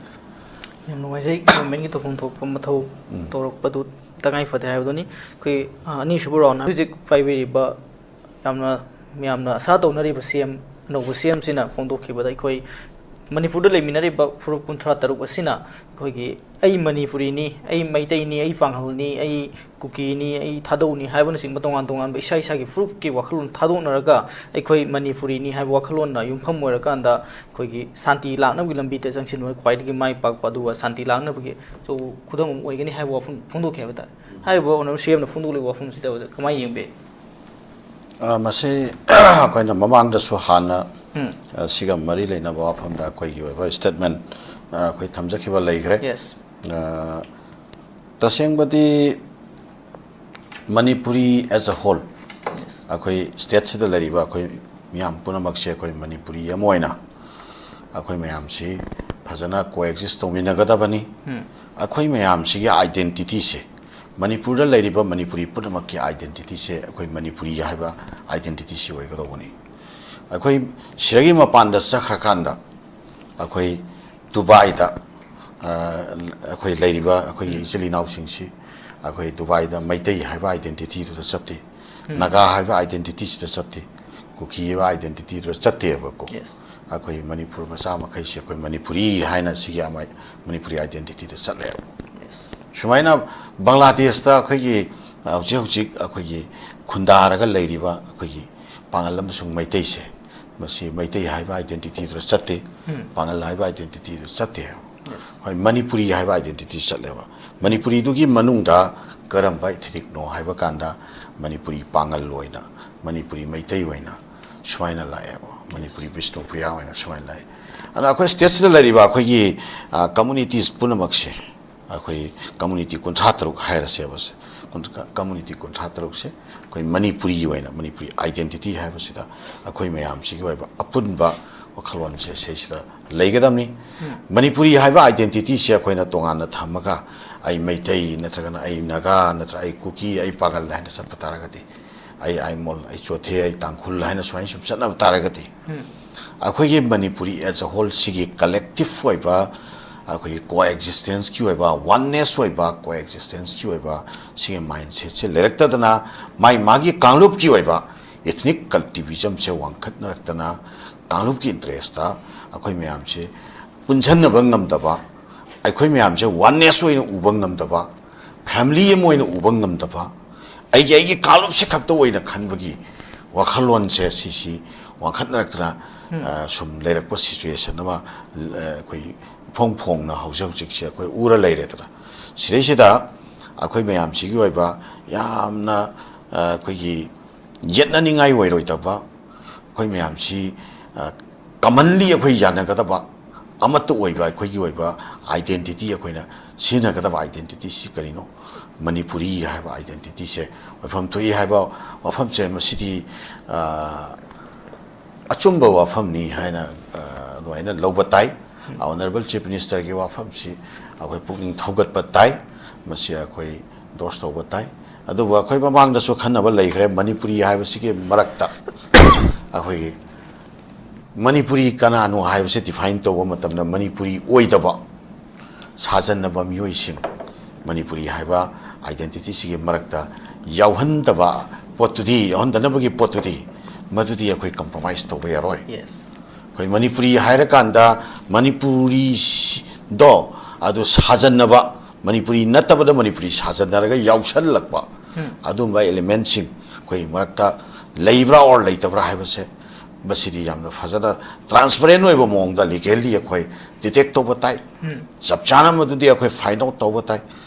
ꯌꯥꯝ ꯅꯨꯡꯉꯥꯏꯖꯩ꯫ ꯒꯚꯔꯟꯃꯦꯟꯠꯀꯤ ꯇꯧꯐꯝ ꯊꯣꯛꯄ ꯃꯊꯧ ꯎꯝ꯫ ꯇꯧꯔꯛꯄꯗꯨ ꯇꯉꯥꯏ ꯐꯗꯦ ꯍꯥꯏꯕꯗꯨꯅꯤ꯫ ꯑꯩꯈꯣꯏ, ꯑ, ꯑꯅꯤꯁꯨꯕ ꯔꯥꯎꯟ ꯍꯧꯖꯤꯛ ꯄꯥꯏꯕꯤꯔꯤꯕ ꯌꯥꯝꯅ ꯃꯌꯥꯝꯅ ꯑꯁꯥ ꯇꯧꯅꯔꯤꯕ ꯁꯤ ꯑꯦꯝ, ꯑꯅꯧꯕ ꯁꯤ ꯑꯦꯝꯁꯤꯅ ꯐꯣꯡꯗꯣꯛꯈꯤꯕꯗ ꯑꯩꯈꯣꯏ ꯃꯅꯤꯄꯨꯔꯗ ꯂꯩꯃꯤꯟꯅꯔꯤꯕ ꯐꯨꯔꯨꯞ ꯀꯨꯟꯊ꯭ꯔꯥ ꯇꯔꯨꯛ ꯑꯁꯤꯅ ꯑꯩꯈꯣꯏꯒꯤ "ꯑꯩ ꯃꯅꯤꯄꯨꯔꯤꯅꯤ, ꯑꯩ ꯃꯩꯇꯩꯅꯤ, ꯑꯩ ꯄꯥꯡꯒꯜꯅꯤ, ꯑꯩ ꯀꯨꯀꯤꯅꯤ, ꯑꯩ ꯊꯥꯗꯧꯅꯤ" ꯍꯥꯏꯕꯅꯆꯤꯡꯕ ꯇꯣꯉꯥꯟ ꯇꯣꯉꯥꯟꯕ ꯏꯁꯥ ꯏꯁꯥꯒꯤ ꯐꯨꯔꯨꯞꯀꯤ ꯋꯥꯈꯜꯂꯣꯟ ꯊꯥꯗꯣꯛꯅꯔꯒ ꯑꯩꯈꯣꯏ ꯃꯅꯤꯄꯨꯔꯤꯅꯤ ꯍꯥꯏꯕ ꯋꯥꯈꯜꯂꯣꯟꯅ ꯌꯨꯝꯐꯝ ꯑꯣꯏꯔꯀꯥꯟꯗ ꯑꯩꯈꯣꯏꯒꯤ ꯁꯥꯟꯇꯤ ꯂꯥꯛꯅꯕꯒꯤ ꯂꯝꯕꯤꯗ ꯆꯪꯁꯤꯟꯕꯅ ꯈ꯭ꯋꯥꯏꯗꯒꯤ ꯃꯥꯏ ꯄꯥꯛꯄ, ꯑꯗꯨꯒ ꯁꯥꯟꯇꯤ ꯂꯥꯛꯅꯕꯒꯤ ꯑꯆꯧꯕ ꯈꯨꯗꯝ ꯑꯃ ꯑꯣꯏꯒꯅꯤ ꯍꯥꯏꯕ ꯋꯥꯐꯝ ꯐꯣꯡꯗꯣꯛꯈꯤ ꯍꯥꯏꯕ ꯇꯥꯔꯦ꯫ ꯍꯥꯏꯔꯤꯕ ꯑꯣꯅꯔꯦꯕꯜ ꯁꯤ ꯑꯦꯝꯅ ꯐꯣꯡꯗꯣꯛꯂꯤꯕ ꯋꯥꯐꯝꯁꯤꯗ ꯀꯃꯥꯏꯅ ꯌꯦꯡꯕꯤ? ꯑ, ꯃꯁꯤ ꯑꯩꯈꯣꯏꯅ ꯃꯃꯥꯡꯗꯁꯨ ꯍꯥꯟꯅ, ꯎꯝ꯫ ꯑ, ꯁꯤꯒ ꯃꯔꯤ ꯂꯩꯅꯕ ꯋꯥꯐꯝꯗ ꯑꯩꯈꯣꯏꯒꯤ ꯑꯣꯏꯕ ꯁ꯭ꯇꯦꯠꯃꯦꯟꯠ, ꯑ, ꯑꯩꯈꯣꯏ ꯊꯝꯖꯈꯤꯕ ꯂꯩꯈ꯭ꯔꯦ꯫ Yes꯫ ꯑ, ꯇꯁꯦꯡꯕꯗꯤ Manipuri as a whole, Yes꯫ ꯑꯩꯈꯣꯏ ꯁ꯭ꯇꯦꯠꯁꯤꯗ ꯂꯩꯔꯤꯕ ꯑꯩꯈꯣꯏ ꯃꯤꯌꯥꯝ ꯄꯨꯝꯅꯃꯛꯁꯦ ꯑꯩꯈꯣꯏ ꯃꯅꯤꯄꯨꯔꯤ ꯑꯃ ꯑꯣꯏꯅ ꯑꯩꯈꯣꯏ ꯃꯌꯥꯝꯁꯤ ꯐꯖꯅ ꯀꯣꯑꯦꯛꯖꯤꯁ ꯇꯧꯃꯤꯟꯅꯒꯗꯕꯅꯤ꯫ ꯎꯝ꯫ ꯑꯩꯈꯣꯏ ꯃꯌꯥꯝꯁꯤꯒꯤ ꯑꯥꯏꯗꯦꯟꯇꯤꯇꯤꯁꯦ, ꯃꯅꯤꯄꯨꯔꯗ ꯂꯩꯔꯤꯕ ꯃꯅꯤꯄꯨꯔꯤ ꯄꯨꯝꯅꯃꯛꯀꯤ ꯑꯥꯏꯗꯦꯟꯇꯤꯇꯤꯁꯦ ꯑꯩꯈꯣꯏ ꯃꯅꯤꯄꯨꯔꯤ ꯍꯥꯏꯕ ꯑꯥꯏꯗꯦꯟꯇꯤꯇꯤꯁꯤ ꯑꯣꯏꯒꯗꯧꯕꯅꯤ꯫ ꯑꯩꯈꯣꯏ ꯁꯤꯗꯒꯤ ꯃꯄꯥꯟꯗ ꯆꯠꯈ꯭ꯔꯀꯥꯟꯗ ꯑꯩꯈꯣꯏ ꯗꯨꯕꯥꯏꯗ, ꯑ, ꯑꯩꯈꯣꯏ ꯂꯩꯔꯤꯕ ꯑꯩꯈꯣꯏꯒꯤ ꯎꯝ꯫ ꯏꯆꯤꯜ ꯏꯅꯥꯎꯁꯤꯡꯁꯤ ꯑꯩꯈꯣꯏ ꯗꯨꯕꯥꯏꯗ ꯃꯩꯇꯩ ꯍꯥꯏꯕ ꯑꯥꯏꯗꯦꯟꯇꯤꯇꯤꯗꯨꯗ ꯆꯠꯇꯦ, ꯎꯝ꯫ ꯅꯥꯒꯥ ꯍꯥꯏꯕ ꯑꯥꯏꯗꯦꯟꯇꯤꯇꯤꯁꯤꯗ ꯆꯠꯇꯦ, ꯀꯨꯀꯤ ꯍꯥꯏꯕ ꯑꯥꯏꯗꯦꯟꯇꯤꯇꯤꯗꯨꯗ ꯆꯠꯇꯦꯕꯀꯣ꯫ Yes꯫ ꯑꯩꯈꯣꯏ ꯃꯅꯤꯄꯨꯔ ꯃꯆꯥ ꯃꯈꯩꯁꯦ ꯑꯩꯈꯣꯏ ꯃꯅꯤꯄꯨꯔꯤ ꯍꯥꯏꯅ ꯁꯤꯒꯤ ꯑꯃ ꯃꯅꯤꯄꯨꯔꯤ ꯑꯥꯏꯗꯦꯟꯇꯤꯇꯤꯗ ꯆꯠꯂꯦꯕ꯫ Yes꯫ ꯁꯨꯃꯥꯏꯅ ꯕꯪꯒ꯭ꯂꯥꯗꯦꯁꯇ ꯑꯩꯈꯣꯏꯒꯤ, ꯑ, ꯍꯧꯖꯤꯛ ꯍꯧꯖꯤꯛ ꯑꯩꯈꯣꯏꯒꯤ ꯈꯨꯟꯗꯥꯔꯒ ꯂꯩꯔꯤꯕ ꯑꯩꯈꯣꯏꯒꯤ ꯄꯥꯡꯒꯜ ꯑꯃꯁꯨꯡ ꯃꯩꯇꯩꯁꯦ, ꯃꯁꯤ ꯃꯩꯇꯩ ꯍꯥꯏꯕ ꯑꯥꯏꯗꯦꯟꯇꯤꯇꯤꯗꯨꯗ ꯆꯠꯇꯦ, ꯎꯝ꯫ ꯄꯥꯡꯒꯜ ꯍꯥꯏꯕ ꯑꯥꯏꯗꯦꯟꯇꯤꯇꯤꯗꯨ ꯆꯠꯇꯦ ꯍꯥꯏꯕ꯫ Yes꯫ ꯍꯣꯏ, ꯃꯅꯤꯄꯨꯔꯤ ꯍꯥꯏꯕ ꯑꯥꯏꯗꯦꯟꯇꯤꯇꯤ ꯆꯠꯂꯦꯕ꯫ ꯃꯅꯤꯄꯨꯔꯤꯗꯨꯒꯤ ꯃꯅꯨꯡꯗ ꯀꯔꯝꯕ ꯏꯊꯅꯤꯛꯅꯣ ꯍꯥꯏꯕ ꯀꯥꯟꯗ ꯃꯅꯤꯄꯨꯔꯤ ꯄꯥꯡꯒꯜ ꯑꯣꯏꯅ, ꯃꯅꯤꯄꯨꯔꯤ ꯃꯩꯇꯩ ꯑꯣꯏꯅ ꯁꯨꯃꯥꯏꯅ ꯂꯥꯛꯑꯦꯕ, ꯃꯅꯤꯄꯨꯔꯤ ꯕꯤꯁꯅꯨꯄ꯭ꯔꯤꯌꯥ ꯑꯣꯏꯅ ꯁꯨꯃꯥꯏꯅ ꯂꯥꯛꯑꯦ꯫ ꯑꯗꯣ ꯑꯩꯈꯣꯏ ꯁ꯭ꯇꯦꯠꯁꯤꯗ ꯂꯩꯔꯤꯕ ꯑꯩꯈꯣꯏꯒꯤ, ꯑ, ꯀꯝꯃꯨꯅꯤꯇꯤꯁ ꯄꯨꯝꯅꯃꯛꯁꯦ, ꯑꯩꯈꯣꯏ ꯀꯝꯃꯨꯅꯤꯇꯤ ꯀꯨꯟꯊ꯭ꯔꯥ ꯇꯔꯨꯛ ꯍꯥꯏꯔꯁꯦꯕ ꯁꯦ, ꯀꯨꯟ-, ꯀꯝꯃꯨꯅꯤꯇꯤ ꯀꯨꯟꯊ꯭ꯔꯥ ꯇꯔꯨꯛꯁꯦ ꯑꯩꯈꯣꯏ ꯃꯅꯤꯄꯨꯔꯤ ꯑꯣꯏꯅ, ꯃꯅꯤꯄꯨꯔꯤ ꯑꯥꯏꯗꯦꯟꯇꯤꯇꯤ ꯍꯥꯏꯕꯁꯤꯗ ꯑꯩꯈꯣꯏ ꯃꯌꯥꯝꯁꯤꯒꯤ ꯑꯣꯏꯕ ꯑꯄꯨꯟꯕ ꯋꯥꯈꯜꯂꯣꯟꯁꯦ ꯁꯤꯁꯤꯗ ꯂꯩꯒꯗꯕꯅꯤ꯫ ꯃꯅꯤꯄꯨꯔꯤ ꯍꯥꯏꯕ identityꯁꯦ ꯑꯩꯈꯣꯏꯅ ꯇꯣꯉꯥꯟꯅ ꯊꯝꯃꯒ ꯑꯩ ꯃꯩꯇꯩ ꯅꯠꯇ꯭ꯔꯒꯅ ꯑꯩ ꯅꯥꯒꯥ ꯅꯠꯇ꯭ꯔꯒ ꯑꯩ ꯀꯨꯀꯤ ꯑꯩ ꯄꯥꯒꯜ ꯍꯥꯏꯅ ꯆꯠꯄ ꯇꯥꯔꯒꯗꯤ, ꯑꯩ ꯑꯥꯏꯃꯣꯜ, ꯑꯩ ꯆꯣꯊꯦ, ꯑꯩ ꯇꯥꯡꯈꯨꯜ ꯍꯥꯏꯅ ꯁꯨꯃꯥꯏꯅ ꯁꯨꯝ ꯆꯠꯅꯕ ꯇꯥꯔꯒꯗꯤ, ꯑꯩꯈꯣꯏꯒꯤ ꯃꯅꯤꯄꯨꯔꯤ as a whole ꯁꯤꯒꯤ collective ꯑꯣꯏꯕ ꯑꯩꯈꯣꯏꯒꯤ coexistence ꯀꯤ ꯑꯣꯏꯕ, oneness ꯑꯣꯏꯕ, coexistence ꯀꯤ ꯑꯣꯏꯕ ꯁꯤꯒꯤ mindset ꯁꯦ ꯂꯩꯔꯛꯇꯗꯅ, ꯃꯥꯏ ꯃꯥꯒꯤ ꯀꯥꯡꯂꯨꯞꯀꯤ ꯑꯣꯏꯕ ethnic collectivism ꯁꯦ ꯋꯥꯡꯈꯠꯅꯔꯛꯇꯅ, ꯀꯥꯡꯂꯨꯞꯀꯤ interest ꯇ ꯑꯩꯈꯣꯏ ꯃꯌꯥꯝꯁꯦ ꯄꯨꯟꯁꯟꯅꯕ ꯉꯝꯗꯕ, ꯑꯩꯈꯣꯏ ꯃꯌꯥꯝꯁꯦ oneness ꯑꯣꯏꯅ ꯎꯕ ꯉꯝꯗꯕ, family ꯑꯃ ꯑꯣꯏꯅ ꯎꯕ ꯉꯝꯗꯕ, ꯑꯩꯒꯤ, ꯑꯩꯒꯤ ꯀꯥꯡꯂꯨꯞꯁꯤ ꯈꯛꯇ ꯑꯣꯏꯅ ꯈꯟꯕꯒꯤ ꯋꯥꯈꯜꯂꯣꯟꯁꯦ ꯁꯤꯁꯤ ꯋꯥꯡꯈꯠꯅꯔꯛꯇꯅ, ꯑ, ꯁꯨꯝ ꯂꯩꯔꯛꯄ situation ꯑꯃ, ꯑ, ꯑꯩꯈꯣꯏ ꯏꯐꯣꯡ ꯐꯣꯡꯅ ꯍꯧꯖꯤꯛ ꯍꯧꯖꯤꯛꯁꯦ ꯑꯩꯈꯣꯏ ꯎꯔ ꯂꯩꯔꯦꯗꯅ꯫ ꯁꯤꯗꯩꯁꯤꯗ ꯑꯩꯈꯣꯏ ꯃꯌꯥꯝꯁꯤꯒꯤ ꯑꯣꯏꯕ ꯌꯥꯝꯅ, ꯑ, ꯑꯩꯈꯣꯏꯒꯤ ꯌꯦꯠꯅꯅꯤꯡꯉꯥꯏ ꯑꯣꯏꯔꯣꯏꯗꯕ, ꯑꯩꯈꯣꯏ ꯃꯌꯥꯝꯁꯤ, ꯑ, commonly ꯑꯩꯈꯣꯏ ꯌꯥꯅꯒꯗꯕ, ꯑꯃꯠꯇ ꯑꯣꯏꯕ, ꯑꯩꯈꯣꯏꯒꯤ ꯑꯣꯏꯕ identity, ꯑꯩꯈꯣꯏꯅ ꯁꯤꯖꯤꯟꯅꯒꯗꯕ identity ꯁꯤ ꯀꯔꯤꯅꯣ? ꯃꯅꯤꯄꯨꯔꯤ ꯍꯥꯏꯕ identity ꯁꯦ ꯑꯣꯏꯐꯝ ꯊꯣꯛꯏ ꯍꯥꯏꯕ ꯋꯥꯐꯝꯁꯦ, ꯃꯁꯤꯗꯤ, ꯑ, ꯑꯆꯨꯝꯕ ꯋꯥꯐꯝꯅꯤ ꯍꯥꯏꯅ, ꯑ, ꯑꯗꯨꯃꯥꯏꯅ ꯂꯧꯕ ꯇꯥꯏ꯫ Honourable Chief Minister ꯒꯤ ꯋꯥꯐꯝꯁꯤ ꯑꯩꯈꯣꯏ ꯄꯨꯛꯅꯤꯡ ꯊꯧꯒꯠꯄ ꯇꯥꯏ, ꯃꯁꯤ ꯑꯩꯈꯣꯏ endorse ꯇꯧꯕ ꯇꯥꯏ꯫ ꯑꯗꯨꯕꯨ ꯑꯩꯈꯣꯏ ꯃꯃꯥꯡꯗꯁꯨ ꯈꯟꯅꯕ ꯂꯩꯈ꯭ꯔꯦ, ꯃꯅꯤꯄꯨꯔꯤ ꯍꯥꯏꯕꯁꯤꯒꯤ ꯃꯔꯛꯇ ꯑꯩꯈꯣꯏꯒꯤ ꯃꯅꯤꯄꯨꯔꯤ ꯀꯅꯥꯅꯣ ꯍꯥꯏꯕꯁꯤ define ꯇꯧꯕ ꯃꯇꯝꯗ, ꯃꯅꯤꯄꯨꯔꯤ ꯑꯣꯏꯗꯕ ꯁꯥꯖꯟꯅꯕ ꯃꯤꯑꯣꯏꯁꯤꯡ ꯃꯅꯤꯄꯨꯔꯤ ꯍꯥꯏꯕ identity ꯁꯤꯒꯤ ꯃꯔꯛꯇ ꯌꯥꯎꯍꯟꯗꯕ ꯄꯣꯠꯇꯨꯗꯤ, ꯌꯥꯎꯍꯟꯗꯅꯕꯒꯤ ꯄꯣꯠꯇꯨꯗꯤ, ꯃꯗꯨꯗꯤ ꯑꯩꯈꯣꯏ compromise ꯇꯧꯕ ꯌꯥꯔꯣꯏ꯫ Yes. ꯑꯩꯈꯣꯏ ꯃꯅꯤꯄꯨꯔꯤ ꯍꯥꯏꯔꯀꯥꯟꯗ ꯃꯅꯤꯄꯨꯔꯤꯗꯣ ꯑꯗꯨ ꯁꯥꯖꯟꯅꯕ, ꯃꯅꯤꯄꯨꯔꯤ ꯅꯠꯇꯕꯗ ꯃꯅꯤꯄꯨꯔꯤ ꯁꯥꯖꯟꯅꯔꯒ ꯌꯥꯎꯁꯜꯂꯛꯄ ꯑꯗꯨꯝꯕ element ꯁꯤꯡ ꯑꯩꯈꯣꯏ ꯃꯔꯛꯇ ꯂꯩꯕ꯭ꯔꯥ or ꯂꯩꯇꯕ꯭ꯔꯥ ꯍꯥꯏꯕꯁꯦ, ꯃꯁꯤꯗꯤ ꯌꯥꯝꯅ ꯐꯖꯅ transparent ꯑꯣꯏꯕ ꯃꯑꯣꯡꯗ legally ꯑꯩꯈꯣꯏ detect ꯇꯧꯕ ꯇꯥꯏ꯫ ꯆꯞ ꯆꯥꯅ ꯃꯗꯨꯗꯤ ꯑꯩꯈꯣꯏ find out ꯇꯧꯕ ꯇꯥꯏ꯫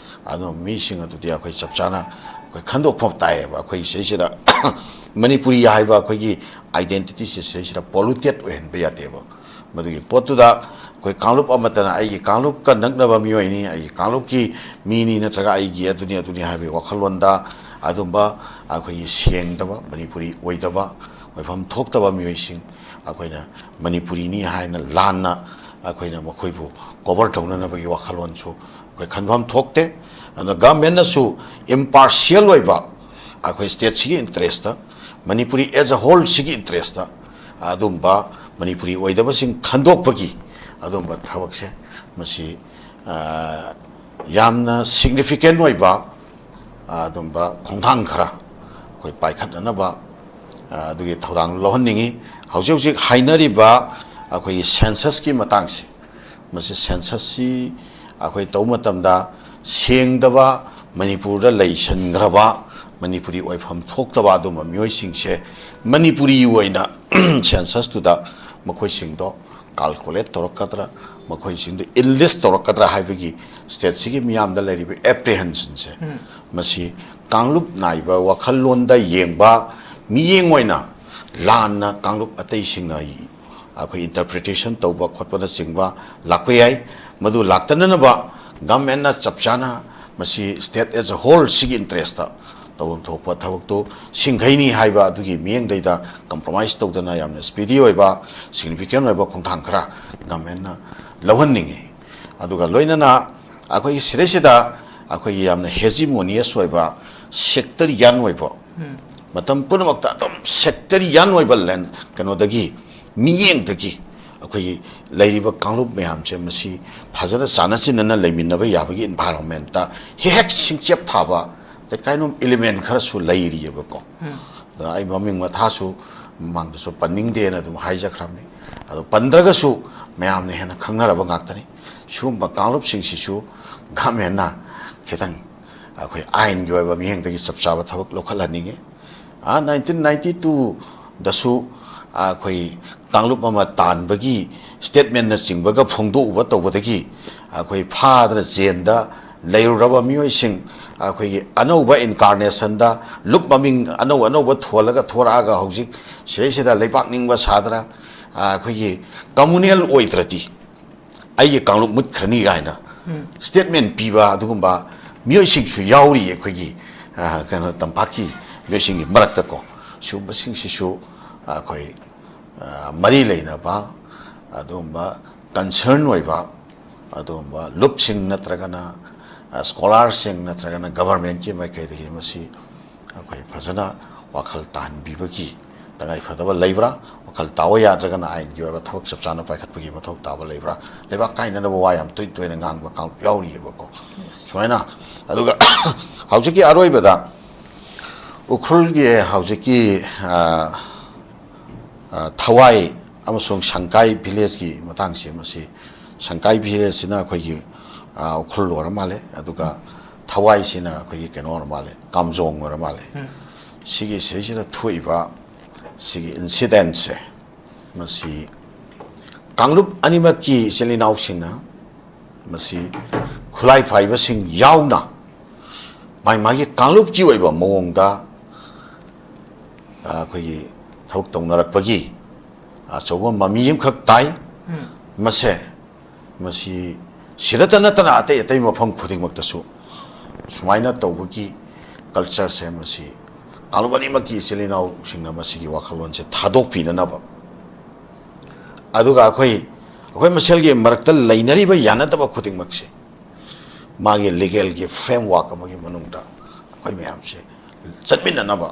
ꯑꯗꯣ ꯃꯤꯁꯤꯡ ꯑꯗꯨꯗꯤ ꯑꯩꯈꯣꯏ ꯆꯞ ꯆꯥꯅ ꯑꯩꯈꯣꯏ ꯈꯟꯗꯣꯛꯐꯝ ꯇꯥꯏꯌꯦꯕ꯫ ꯑꯩꯈꯣꯏ ꯁꯤꯁꯤꯗ ꯃꯅꯤꯄꯨꯔꯤ ꯍꯥꯏꯕ ꯑꯩꯈꯣꯏꯒꯤ identity ꯁꯦ ꯁꯤꯁꯤꯗ polluted ꯑꯣꯏꯍꯟꯕ ꯌꯥꯗꯦꯕ꯫ ꯃꯗꯨꯒꯤ ꯄꯣꯠꯇꯨꯗ ꯑꯩꯈꯣꯏ ꯀꯥꯡꯂꯨꯞ ꯑꯃꯠꯇꯅ ꯑꯩꯒꯤ ꯀꯥꯡꯂꯨꯞꯀ ꯅꯛꯅꯕ ꯃꯤꯑꯣꯏꯅꯤ, ꯑꯩꯒꯤ ꯀꯥꯡꯂꯨꯞꯀꯤ ꯃꯤꯅꯤ, ꯅꯠꯇ꯭ꯔꯒ ꯑꯩꯒꯤ ꯑꯗꯨꯅꯤ ꯑꯗꯨꯅꯤ ꯍꯥꯏꯕꯒꯤ ꯋꯥꯈꯜꯂꯣꯟꯗ ꯑꯗꯨꯝꯕ ꯑꯩꯈꯣꯏꯒꯤ ꯁꯦꯡꯗꯕ, ꯃꯅꯤꯄꯨꯔꯤ ꯑꯣꯏꯗꯕ ꯑꯣꯏꯐꯝ ꯊꯣꯛꯇꯕ ꯃꯤꯑꯣꯏꯁꯤꯡ, ꯑꯩꯈꯣꯏꯅ ꯃꯅꯤꯄꯨꯔꯤꯅꯤ ꯍꯥꯏꯅ ꯂꯥꯟꯅ ꯑꯩꯈꯣꯏꯅ ꯃꯈꯣꯏꯕꯨ ꯀꯣꯚꯔ ꯇꯧꯅꯅꯕꯒꯤ ꯋꯥꯈꯜꯂꯣꯟꯁꯨ ꯑꯩꯈꯣꯏ ꯈꯟꯐꯝ ꯊꯣꯛꯇꯦ꯫ ꯑꯗꯨꯅ ꯒꯚꯔꯟꯃꯦꯟꯅꯁꯨ ꯏꯝꯄꯥꯔꯁꯤꯌꯦꯜ ꯑꯣꯏꯕ, ꯑꯩꯈꯣꯏ ꯁ꯭ꯇꯦꯠꯁꯤꯒꯤ ꯏꯟꯇꯔꯦꯁꯇ, ꯃꯅꯤꯄꯨꯔꯤ ꯑꯦꯖ ꯑ ꯍꯣꯜꯁꯤꯒꯤ ꯏꯟꯇꯔꯦꯁꯇ ꯑꯗꯨꯝꯕ ꯃꯅꯤꯄꯨꯔꯤ ꯑꯣꯏꯗꯕꯁꯤꯡ ꯈꯟꯗꯣꯛꯄꯒꯤ ꯑꯗꯨꯝꯕ ꯊꯕꯛꯁꯦ, ꯃꯁꯤ, ꯑ, ꯌꯥꯝꯅ ꯁꯤꯒꯅꯤꯐꯤꯀꯦꯟ ꯑꯣꯏꯕ, ꯑ, ꯑꯗꯨꯝꯕ ꯈꯣꯡꯊꯥꯡ ꯈꯔ ꯑꯩꯈꯣꯏ ꯄꯥꯏꯈꯠꯅꯅꯕ, ꯑ, ꯑꯗꯨꯒꯤ ꯊꯧꯗꯥꯡ ꯂꯧꯍꯟꯅꯤꯡꯉꯤ꯫ ꯍꯧꯖꯤꯛ ꯍꯧꯖꯤꯛ ꯍꯥꯏꯅꯔꯤꯕ ꯑꯩꯈꯣꯏꯒꯤ ꯁꯦꯟꯁꯁꯀꯤ ꯃꯇꯥꯡꯁꯦ, ꯃꯁꯤ ꯁꯦꯟꯁꯁꯁꯤ ꯑꯩꯈꯣꯏ ꯇꯧꯕ ꯃꯇꯝꯗ ꯁꯦꯡꯗꯕ, ꯃꯅꯤꯄꯨꯔꯗ ꯂꯩꯁꯟꯈ꯭ꯔꯕ, ꯃꯅꯤꯄꯨꯔꯤ ꯑꯣꯏꯐꯝ ꯊꯣꯛꯇꯕ ꯑꯗꯨꯝꯕ ꯃꯤꯑꯣꯏꯁꯤꯡꯁꯦ ꯃꯅꯤꯄꯨꯔꯤ ꯑꯣꯏꯅ ꯁꯦꯟꯁꯁꯇꯨꯗ ꯃꯈꯣꯏꯁꯤꯡꯗꯣ ꯀꯥꯜꯀꯨꯂꯦꯠ ꯇꯧꯔꯛꯀꯗ꯭ꯔꯥ, ꯃꯈꯣꯏꯁꯤꯡꯗꯣ ꯏꯟꯂꯤꯁ ꯇꯧꯔꯛꯀꯗ꯭ꯔꯥ ꯍꯥꯏꯕꯒꯤ ꯁ꯭ꯇꯦꯠꯁꯤꯒꯤ ꯃꯤꯌꯥꯝꯗ ꯂꯩꯔꯤꯕ ꯑꯦꯄ꯭ꯔꯤꯍꯦꯟꯁꯟꯁꯦ, ꯃꯁꯤ ꯀꯥꯡꯂꯨꯞ ꯅꯥꯏꯕ ꯋꯥꯈꯜꯂꯣꯟꯗ ꯌꯦꯡꯕ ꯃꯤꯠꯌꯦꯡ ꯑꯣꯏꯅ ꯂꯥꯟꯅ ꯀꯥꯡꯂꯨꯞ ꯑꯇꯩꯁꯤꯡꯅ ꯑꯩꯈꯣꯏ ꯏꯟꯇꯔꯄ꯭ꯔꯤꯇꯦꯁꯟ ꯇꯧꯕ ꯈꯣꯠꯄꯅꯆꯤꯡꯕ ꯂꯥꯛꯄ ꯌꯥꯏ꯫ ꯃꯗꯨ ꯂꯥꯛꯇꯅꯅꯕ ꯒꯚꯔꯟꯃꯦꯟꯅ ꯆꯞ ꯆꯥꯅ ꯃꯁꯤ ꯁ꯭ꯇꯦꯠ ꯑꯦꯖ ꯑ ꯍꯣꯜꯁꯤꯒꯤ ꯏꯟꯇꯔꯦꯁꯇ ꯇꯧꯐꯝ ꯊꯣꯛꯄ ꯊꯕꯛꯇꯨ ꯁꯤꯡꯈꯩꯅꯤ ꯍꯥꯏꯕ ꯑꯗꯨꯒꯤ ꯃꯤꯠꯌꯦꯡꯗꯩꯗ ꯀꯝꯄ꯭ꯔꯣꯃꯥꯏꯁ ꯇꯧꯗꯅ ꯌꯥꯝꯅ ꯁ꯭ꯄꯤꯗꯤ ꯑꯣꯏꯕ, ꯁꯤꯒꯅꯤꯐꯤꯀꯦꯟ ꯑꯣꯏꯕ ꯈꯣꯡꯊꯥꯡ ꯈꯔ ꯒꯚꯔꯟꯃꯦꯟꯅ ꯂꯧꯍꯟꯅꯤꯡꯉꯤ꯫ ꯑꯗꯨꯒ ꯂꯣꯏꯅꯅ ꯑꯩꯈꯣꯏꯒꯤ ꯁꯤꯗꯩꯁꯤꯗ ꯑꯩꯈꯣꯏꯒꯤ ꯌꯥꯝꯅ ꯍꯦꯖꯤꯃꯣꯅꯤꯌꯁ ꯑꯣꯏꯕ, ꯁꯦꯛꯇꯔꯤꯌꯥꯟ ꯑꯣꯏꯕ, ꯃꯇꯝ ꯄꯨꯝꯅꯃꯛꯇ ꯑꯗꯨꯝ ꯁꯦꯛꯇꯔꯤꯌꯥꯟ ꯑꯣꯏꯕ ꯂꯦꯟ, ꯀꯩꯅꯣꯗꯒꯤ, ꯃꯤꯠꯌꯦꯡꯗꯒꯤ ꯑꯩꯈꯣꯏꯒꯤ ꯂꯩꯔꯤꯕ ꯀꯥꯡꯂꯨꯞ ꯃꯌꯥꯝꯁꯦ ꯃꯁꯤ ꯐꯖꯅ ꯆꯥꯟꯅ ꯆꯤꯟꯅꯅ ꯂꯩꯃꯤꯟꯅꯕ ꯌꯥꯕꯒꯤ ꯏꯟꯚꯥꯏꯔꯣꯟꯃꯦꯟꯇ ꯍꯦꯛ ꯍꯦꯛ ꯁꯤꯡꯆꯦꯞ ꯊꯥꯕ, that kind of element ꯈꯔꯁꯨ ꯂꯩꯔꯤꯑꯕꯀꯣ꯫ ꯑꯗ ꯑꯩ ꯃꯃꯤꯡ ꯃꯊꯥꯁꯨ ꯃꯃꯥꯡꯗꯁꯨ ꯄꯟꯅꯤꯡꯗꯦꯅ ꯑꯗꯨꯝ ꯍꯥꯏꯖꯈ꯭ꯔꯕꯅꯤ꯫ ꯑꯗꯣ ꯄꯟꯗ꯭ꯔꯒꯁꯨ ꯃꯌꯥꯝꯅ ꯍꯦꯟꯅ ꯈꯪꯅꯔꯕ ꯉꯥꯛꯇꯅꯤ꯫ ꯁꯤꯒꯨꯝꯕ ꯀꯥꯡꯂꯨꯞꯁꯤꯡꯁꯤꯁꯨ ꯒꯚꯔꯟꯃꯦꯟꯅ ꯈꯤꯇꯪ ꯑꯩꯈꯣꯏ ꯑꯥꯏꯟꯒꯤ ꯑꯣꯏꯕ ꯃꯤꯠꯌꯦꯡꯗꯒꯤ ꯆꯞ ꯆꯥꯕ ꯊꯕꯛ ꯂꯧꯈꯠꯍꯟꯅꯤꯡꯉꯤ꯫ ꯑꯥ, ꯅꯥꯏꯟꯇꯤꯟ ꯅꯥꯏꯟꯇꯤ ꯇꯨꯗꯁꯨ ꯑꯩꯈꯣꯏ ꯀꯥꯡꯂꯨꯞ ꯑꯃ ꯇꯥꯟꯕꯒꯤ ꯁ꯭ꯇꯦꯠꯃꯦꯟꯅꯆꯤꯡꯕꯒ ꯐꯣꯡꯗꯣꯛꯎꯕ ꯇꯧꯕꯗꯒꯤ ꯑꯩꯈꯣꯏ ꯐꯥꯗꯅ ꯖꯦꯟꯗ ꯂꯩꯔꯨꯔꯕ ꯃꯤꯑꯣꯏꯁꯤꯡ, ꯑꯩꯈꯣꯏꯒꯤ ꯑꯅꯧꯕ ꯏꯟꯀꯥꯔꯅꯦꯁꯟꯗ ꯂꯨꯞ ꯃꯃꯤꯡ ꯑꯅꯧ ꯑꯅꯧꯕ ꯊꯣꯜꯂꯒ ꯊꯣꯔꯛꯑꯒ ꯍꯧꯖꯤꯛ ꯁꯤꯗꯩꯁꯤꯗ ꯂꯩꯕꯥꯛ ꯅꯤꯡꯕ ꯁꯥꯗꯅ, ꯑꯩꯈꯣꯏꯒꯤ ꯀꯝꯃꯨꯅꯦꯜ ꯑꯣꯏꯗ꯭ꯔꯗꯤ ꯑꯩꯒꯤ ꯀꯥꯡꯂꯨꯞ ꯃꯨꯠꯈ꯭ꯔꯅꯤ ꯀꯥꯏꯅ ꯁ꯭ꯇꯦꯠꯃꯦꯟ ꯄꯤꯕ ꯑꯗꯨꯒꯨꯝꯕ ꯃꯤꯑꯣꯏꯁꯤꯡꯁꯨ ꯌꯥꯎꯔꯤ ꯑꯩꯈꯣꯏꯒꯤ, ꯑ, ꯀꯩꯅꯣ, ꯇꯝꯄꯥꯛꯀꯤ ꯃꯤꯑꯣꯏꯁꯤꯡꯒꯤ ꯃꯔꯛꯇꯀꯣ꯫ ꯁꯤꯒꯨꯝꯕꯁꯤꯡꯁꯤꯁꯨ ꯑꯩꯈꯣꯏ ꯃꯔꯤ ꯂꯩꯅꯕ ꯑꯗꯨꯒꯨꯝꯕ ꯀꯟꯁꯔꯟ ꯑꯣꯏꯕ ꯑꯗꯨꯒꯨꯝꯕ ꯂꯨꯞꯁꯤꯡ ꯅꯠꯇ꯭ꯔꯒꯅ ꯁ꯭ꯀꯣꯂꯥꯔꯁꯤꯡ ꯅꯠꯇ꯭ꯔꯒꯅ ꯒꯚꯔꯟꯃꯦꯟꯠꯀꯤ ꯃꯥꯏꯀꯩꯗꯒꯤ ꯃꯁꯤ ꯑꯩꯈꯣꯏ ꯐꯖꯅ ꯋꯥꯈꯜ ꯇꯥꯍꯟꯕꯤꯕꯒꯤ ꯇꯉꯥꯏꯐꯗꯕ ꯂꯩꯕ꯭ꯔꯥ? ꯋꯥꯈꯜ ꯇꯥꯕ ꯌꯥꯗ꯭ꯔꯒꯅ ꯑꯥꯏꯟꯒꯤ ꯑꯣꯏꯕ ꯊꯕꯛ ꯆꯞ ꯆꯥꯅ ꯄꯥꯏꯈꯠꯄꯒꯤ ꯃꯊꯧ ꯇꯥꯕ ꯂꯩꯕ꯭ꯔꯥ? ꯂꯩꯕꯥꯛ ꯀꯥꯏꯅꯅꯕ ꯋꯥ ꯌꯥꯝ ꯇꯣꯏ ꯇꯣꯏꯅ ꯉꯥꯡꯕ ꯀꯥꯡꯂꯨꯞ ꯌꯥꯎꯔꯤꯑꯕꯀꯣ꯫ ꯁꯨꯃꯥꯏꯅ ꯑꯗꯨꯒ ꯍꯧꯖꯤꯛꯀꯤ ꯑꯔꯣꯏꯕꯗ ꯎꯈ꯭ꯔꯨꯜꯒꯤ ꯍꯧꯖꯤꯛꯀꯤ ꯊꯋꯥꯏ ꯑꯃꯁꯨꯡ ꯁꯪꯀꯥꯏ ꯚꯤꯂꯦꯖꯀꯤ ꯃꯇꯥꯡꯁꯦ, ꯃꯁꯤ ꯁꯪꯀꯥꯏ ꯚꯤꯂꯦꯖꯁꯤꯅ ꯑꯩꯈꯣꯏꯒꯤ ꯎꯈ꯭ꯔꯨꯜ ꯑꯣꯏꯔ ꯃꯥꯜꯂꯦ, ꯑꯗꯨꯒ ꯊꯋꯥꯏꯁꯤꯅ ꯑꯩꯈꯣꯏꯒꯤ ꯀꯩꯅꯣ ꯑꯣꯏꯔ ꯃꯥꯜꯂꯦ, ꯀꯥꯝꯖꯣꯡ ꯑꯣꯏꯔ ꯃꯥꯜꯂꯦ꯫ ꯁꯤꯒꯤ ꯁꯤꯗꯩꯁꯤꯗ ꯊꯣꯛꯏꯕ ꯁꯤꯒꯤ ꯏꯟꯁꯤꯗꯦꯟꯁꯦ, ꯃꯁꯤ ꯀꯥꯡꯂꯨꯞ ꯑꯅꯤꯃꯛꯀꯤ ꯏꯆꯤꯜ ꯏꯅꯥꯎꯁꯤꯡꯅ ꯃꯁꯤ ꯈꯨꯠꯂꯥꯏ ꯄꯥꯏꯕꯁꯤꯡ ꯌꯥꯎꯅ ꯃꯥꯒꯤ ꯃꯥꯒꯤ ꯀꯥꯡꯂꯨꯞꯀꯤ ꯑꯣꯏꯕ ꯃꯑꯣꯡꯗ ꯑꯩꯈꯣꯏꯒꯤ ꯊꯕꯛ ꯇꯧꯅꯔꯛꯄꯒꯤ ꯑꯆꯧꯕ ꯃꯃꯤ ꯑꯃꯈꯛ ꯇꯥꯏ꯫ ꯃꯁꯦ ꯃꯁꯤ ꯁꯤꯗꯇ ꯅꯠꯇꯅ ꯑꯇꯩ ꯑꯇꯩ ꯃꯐꯝ ꯈꯨꯗꯤꯡꯃꯛꯇꯁꯨ ꯁꯨꯃꯥꯏꯅ ꯇꯧꯕꯒꯤ ꯀꯜꯆꯔꯁꯦ, ꯃꯁꯤ ꯀꯥꯡꯂꯨꯞ ꯑꯅꯤꯃꯛꯀꯤ ꯏꯆꯤꯜ ꯏꯅꯥꯎꯁꯤꯡꯅ ꯃꯁꯤꯒꯤ ꯋꯥꯈꯜꯂꯣꯟꯁꯦ ꯊꯥꯗꯣꯛꯄꯤꯅꯅꯕ, ꯑꯗꯨꯒ ꯑꯩꯈꯣꯏ ꯑꯩꯈꯣꯏ ꯃꯁꯦꯜꯒꯤ ꯃꯔꯛꯇ ꯂꯩꯅꯔꯤꯕ ꯌꯥꯅꯗꯕ ꯈꯨꯗꯤꯡꯃꯛꯁꯦ ꯃꯥꯒꯤ ꯂꯤꯒꯦꯜꯒꯤ ꯐ꯭ꯔꯦꯝꯋꯥꯔꯛ ꯑꯃꯒꯤ ꯃꯅꯨꯡꯗ ꯑꯩꯈꯣꯏ ꯃꯌꯥꯝꯁꯦ ꯆꯠꯃꯤꯟꯅꯅꯕ